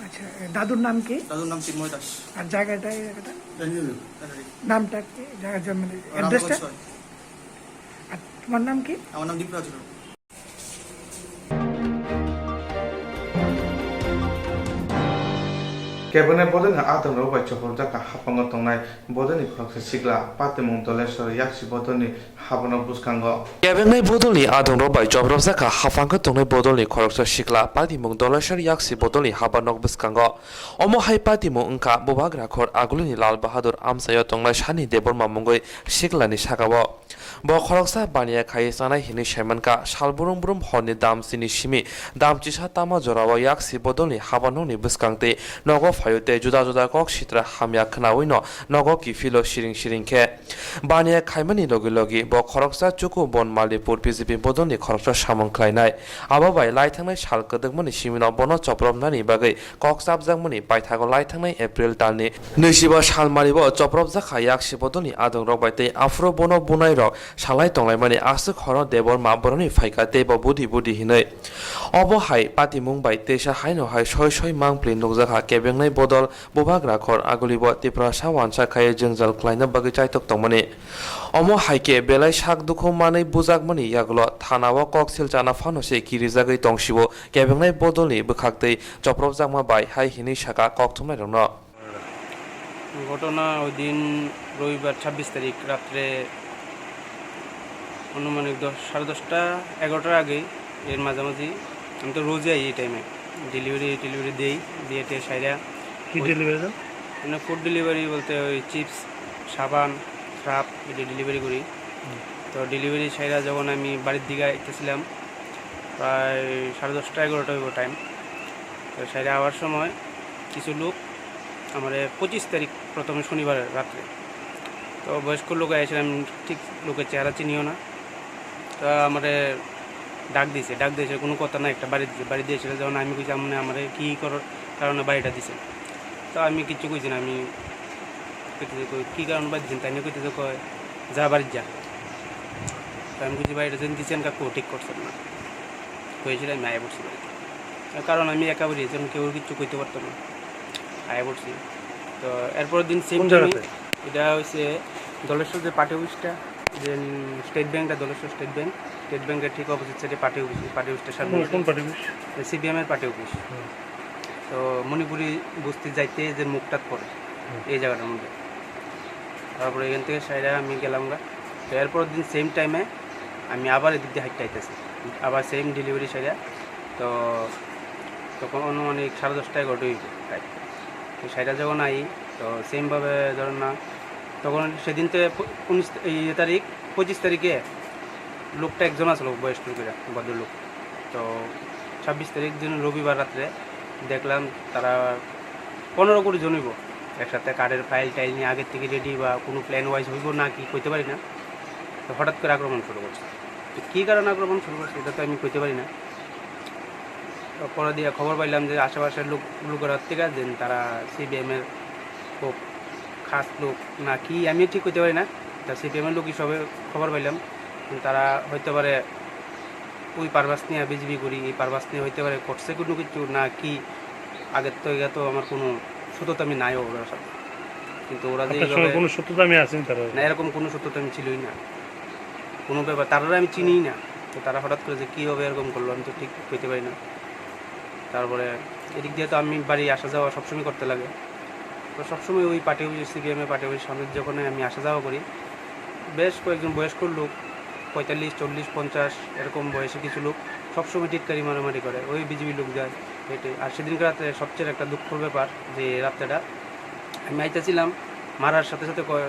আচ্ছা, এ, দাদুর নাম কি? দাদুর নাম চিন্ময় দাস। আর জায়গাটা, এই জায়গাটা? জানি না। জানি না। নামটা কি? জায়গার জন্ম, রামনগর অ্যাড্রেসটা? ছয়। আর তোমার নাম কি? আমার নাম দীপরাজ রাও। Kebengni bodolni adongrok bai chopropjak kha haphango tongnai bodolni khoroksa sikla, patimung Doleswar yaksi bodolni habanok bwskango. Kebengni bodolni adongrok bai chopropjak kha haphango tongnai bodolni khoroksa sikla, patimung Doleswar yaksi bodolni habanok bwskango. Omo hai patimung wngkha Bubagra khor agulini Lal Bahadur amchaio tongnai Sani Debbarma mungwi siklani sakao. Bo khoroksa baniya khai chanai hinwi saimankha, sal brum brum horni dam chini simi dam chisa tama jorao yaksi bodolni habanokni bwskang tei nogo paio tei juda juda kok sitra hamya khnaui no nogo kiphilo siring siring khe. Baniya khaimani logi logi bo khoroksa chuku Bon Malipur B J P bodolni khoroksa samung khlainai. Abo bai laithangnai sal kwdwkmani simino bono chopropnani bagwi kok chapjakmani paithago laithangnai April talni nwichiba salmaribo chopropjak kha yaksi bodolni adongrok bai tei aphuru bono bunairok salai tonglaimani aswk horo Debbarma boroni phaikha tei bo budi budi hinwi. Obo hai patimung bai teisa haino hai soi soi mangpli nukjakha kebengnai bodol bubagra khor agulibo Tiprasa wansa khaiwi jwngjal khlaina bagwi chaitok tongmani. Omo hai khe belai sak dukhu manwi bujakmani yagulo thanao kok silchana phano se kirijagwi tongsibo kebengnai bodolni bwkhaktwi chopropjakma bai hai hinwi saka kokthumnairokno. ঘটনা ওই দিন রবিবার ছাব্বিশ তারিখ রাত্রে আনুমানিক দশ, সাড়ে দশটা, এগারোটার আগেই, এর মাঝামাঝি। আমি তো রোজই আই এই টাইমে, ডেলিভারি টেলিভারি দেই, দিয়ে টিয়ে সাইরা কি ওই ডেলিভারি দেন? মানে ফুড ডেলিভারি বলতে ওই চিপস, সাবান, স্রাব, এটা ডেলিভারি করি। তো ডেলিভারি সাইরা যখন আমি বাড়ির দিকে আইতেছিলাম, প্রায় সাড়ে দশটা, এগারোটা হইব টাইম। তো সাইরা আওয়ার সময় কিছু লোক আমারে পঁচিশ তারিখ প্রথমে শনিবার রাত্রে, তো বয়স্ক লোক আইসে, আমি ঠিক লোকের চেহারা চিনিও না। তো আমারে ডাক দিছে, ডাক দিছে, কোনো কথা না, একটা বাড়ি দিছে, বাড়ি দিয়েছিল। যখন আমি কইছি, "আপনি আমারে কী করার কারণে বাড়িটা দিছেন?" তো আমি কিচ্ছু কইছি না, আমি কইতেছে, "কই, কী কারণে বাড়ি দিছেন?" তাই নিয়ে কইতেছে, কয়, "যা, বাড়ি যা।" তো আমি কইছি, "বাড়িটা যেন দিচ্ছেন, কাকু ঠিক করছেন না।" হয়েছিল, আমি আয়া পড়ছি বাড়িতে। তার কারণ আমি একেবারে যেন কেউ কিচ্ছু কইতে পারতো না, আয়া পড়ছি। তো এরপরের দিন সেম কোন টাইমে জায়গাতে? এটা হচ্ছে দলেশ্বর যে পার্টি অফিসটা, যে, উম, স্টেট ব্যাংকটা, দলেশ্বর স্টেট ব্যাংক, স্টেট ব্যাংকের ঠিক অপোজিট সাইডে পার্টি অফিস, পার্টি অফিসটার সামনে কোন, হচ্ছে কোন পার্টি অফিস? সিপিএম এর পার্টি অফিস। হুম। তো মণিপুরি বস্তি যাইতে যে মুখটাত পড়ে, হুম। এই জায়গাটার মধ্যে। তারপরে এখান থেকে সাইডে আমি গেলাম গা। তো এরপরের দিন সেম টাইমে আমি আবার এদিক দিয়ে হাঁটতে আইতেছি, আবার সেম ডেলিভারি সাইডে। তো তখন অনুমানিক সাড়ে দশটা, এগারোটা হইব প্রায়। তো সাইডে যখন আই, তো সেমভাবে ধরেন না, তখন সেদিন তো প-, উনিশ, এই তারিখ, পঁচিশ তারিখে লোকটা একজন আসলো, বয়স্ক লোকেরা, ভদ্রলোক। তো ছাব্বিশ তারিখ দিন রবিবার রাত্রে দেখলাম তারা পনেরো কুড়ি জন হইব একসাথে কার্ডের ফাইল টাইল নিয়ে আগের থেকে রেডি, বা কোনো প্ল্যান ওয়াইজ হইব না কি কইতে পারি না। তো হঠাৎ করে আক্রমণ শুরু করছে। তো কী কারণে আক্রমণ শুরু করছে এটা তো আমি কইতে পারি না। তো পরে দিয়ে খবর পাইলাম যে আশেপাশের লোক, লোকের হাত থেকে যে তারা সিপিএমের খুব খাস লোক না কি আমি ঠিক কইতে পারি না। তা সিপিএমের লোক হিসাবে খবর পাইলাম, তারা হইতে পারে ওই পারপাস নিয়ে বিজিবি করি, এই পারপাস নিয়ে হইতে পারে করছে কোনো কিছু না কি। আগের তো এটা তো আমার কোনো সততা আমি নাই ওদের সাথে, কিন্তু ওরা যে আপনার সঙ্গে এইভাবে কোনো সততা আমি আছেন তারা? না, এরকম কোনো সততা আমি ছিলই না, কোনো ব্যাপার, তারা আমি চিনিই না। তো তারা হঠাৎ করে যে কীভাবে এরকম করলো আমি তো ঠিক কইতে পারি না। তারপরে এদিক দিয়ে তো আমি বাড়ি আসা যাওয়া সবসময় করতে লাগে। তো সবসময় ওই পার্টি অফিস, সিপিএমের পার্টি অফিস সামনে যখন আমি আসা যাওয়া করি, বেশ কয়েকজন বয়স্ক লোক, পঁয়তাল্লিশ, চল্লিশ, পঞ্চাশ এরকম বয়সী কিছু লোক সবসময় টিটকারি মারামারি করে, ওই বিজিবি লোক যায় হেঁটে। আর সেদিনকে রাতে সবচেয়ে একটা দুঃখর ব্যাপার যে রাত্রেটা আমি আইতেছিলাম, মারার সাথে সাথে কয়,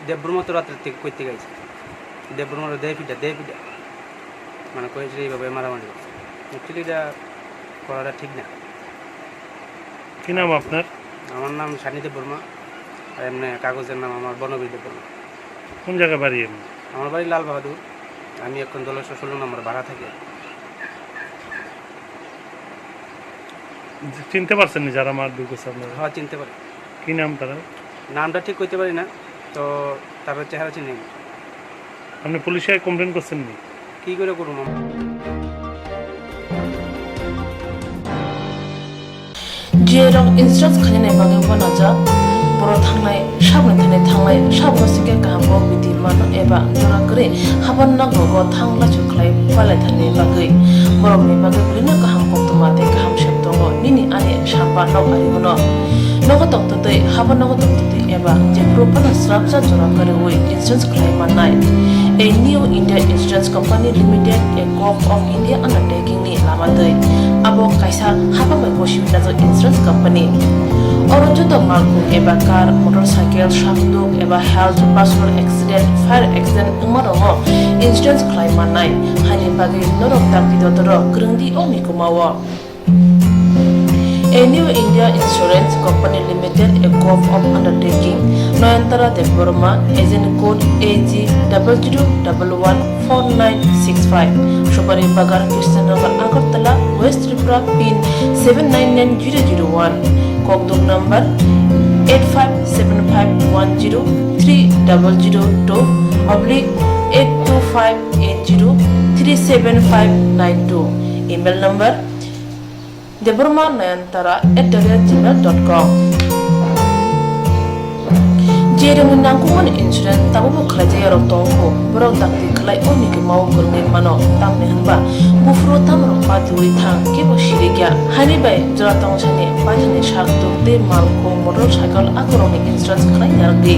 "দেববর্মা তো রাত্রে থেকে কই থেকে আইছে? দেববর্মারে দে পিঠা, দে পিঠা।" মানে কয়েছে এইভাবে মারামারি করছে। অ্যাকচুয়ালি এটা করাটা ঠিক না। কি নাম আপনার? আমার নাম সানি দেববর্মা, আর এমনি কাগজের নাম আমার বনবীর দেববর্মা। কোন জায়গায় বাড়ি এমনি? আমার বাড়ি লাল বাহাদুর, আমি এখন দলেশ্বর ষোলো নম্বর ভাড়া থাকি। চিনতে পারছেন নি যারা মারধর করছে আপনারা? হ্যাঁ, চিনতে পারি। কি নাম তারা? নামটা ঠিক কইতে পারি না, তো তার চেহারা চিনি আমি। আপনি পুলিশে কমপ্লেন করছেন নি? কি করে করুম আমরা? G A rok insurance khainani bagwi uanajak. Borok thangnai, saboni thani thangnai, sabno sikhe kaham kok bidi mano eba jora kwrwi haban nogo thang lachu khlai palaithani bagwi. Borokni bagwi bwrwino kaham koktwma tei kaham sep tongo, nini ani sapa nok ari uno. Nogo tongtwtwi, haban nogo tongtwtwi eba jephuru phano srapsa jora kwrwi insurance khlai mannai. A New India Insurance Company Limited, a Corp of India undertaking ni lama twi. Abo kaisa hapang bai bosi najak insurance company. Oro joto malkhung eba car, motorcycle, sakduk eba health, personal accident, fire accident wngma rokno insurance khlai mannai. Haini bagwi norok dakti dotoro kwrwngdi o mikuma o. A New India Insurance Company Limited, a gov of undertaking, Nayantara Debbarma, agent code A G double zero double one four nine six five, Supari Bagan, Krishnanagar, Agartala, West Tripura, pin seven nine nine zero zero one, kokduk number eight five seven five one zero three double zero two oblique eight two five eight zero three seven five nine two, email number Debbarma Nayantara at the rate gmail dot com. Je rangni nangkukmani insurance tabukbo khlaijak yarok tongkho, borok dakti khlai o nigwimao kwrwngwi mano, tamni hwnba buphuru tamrok patiwi thang, kebo sirikya. Haini bai jora tongsani paithakni sak tuk tei mal khung, motor cycle akorokni insurance khlai narwkdi.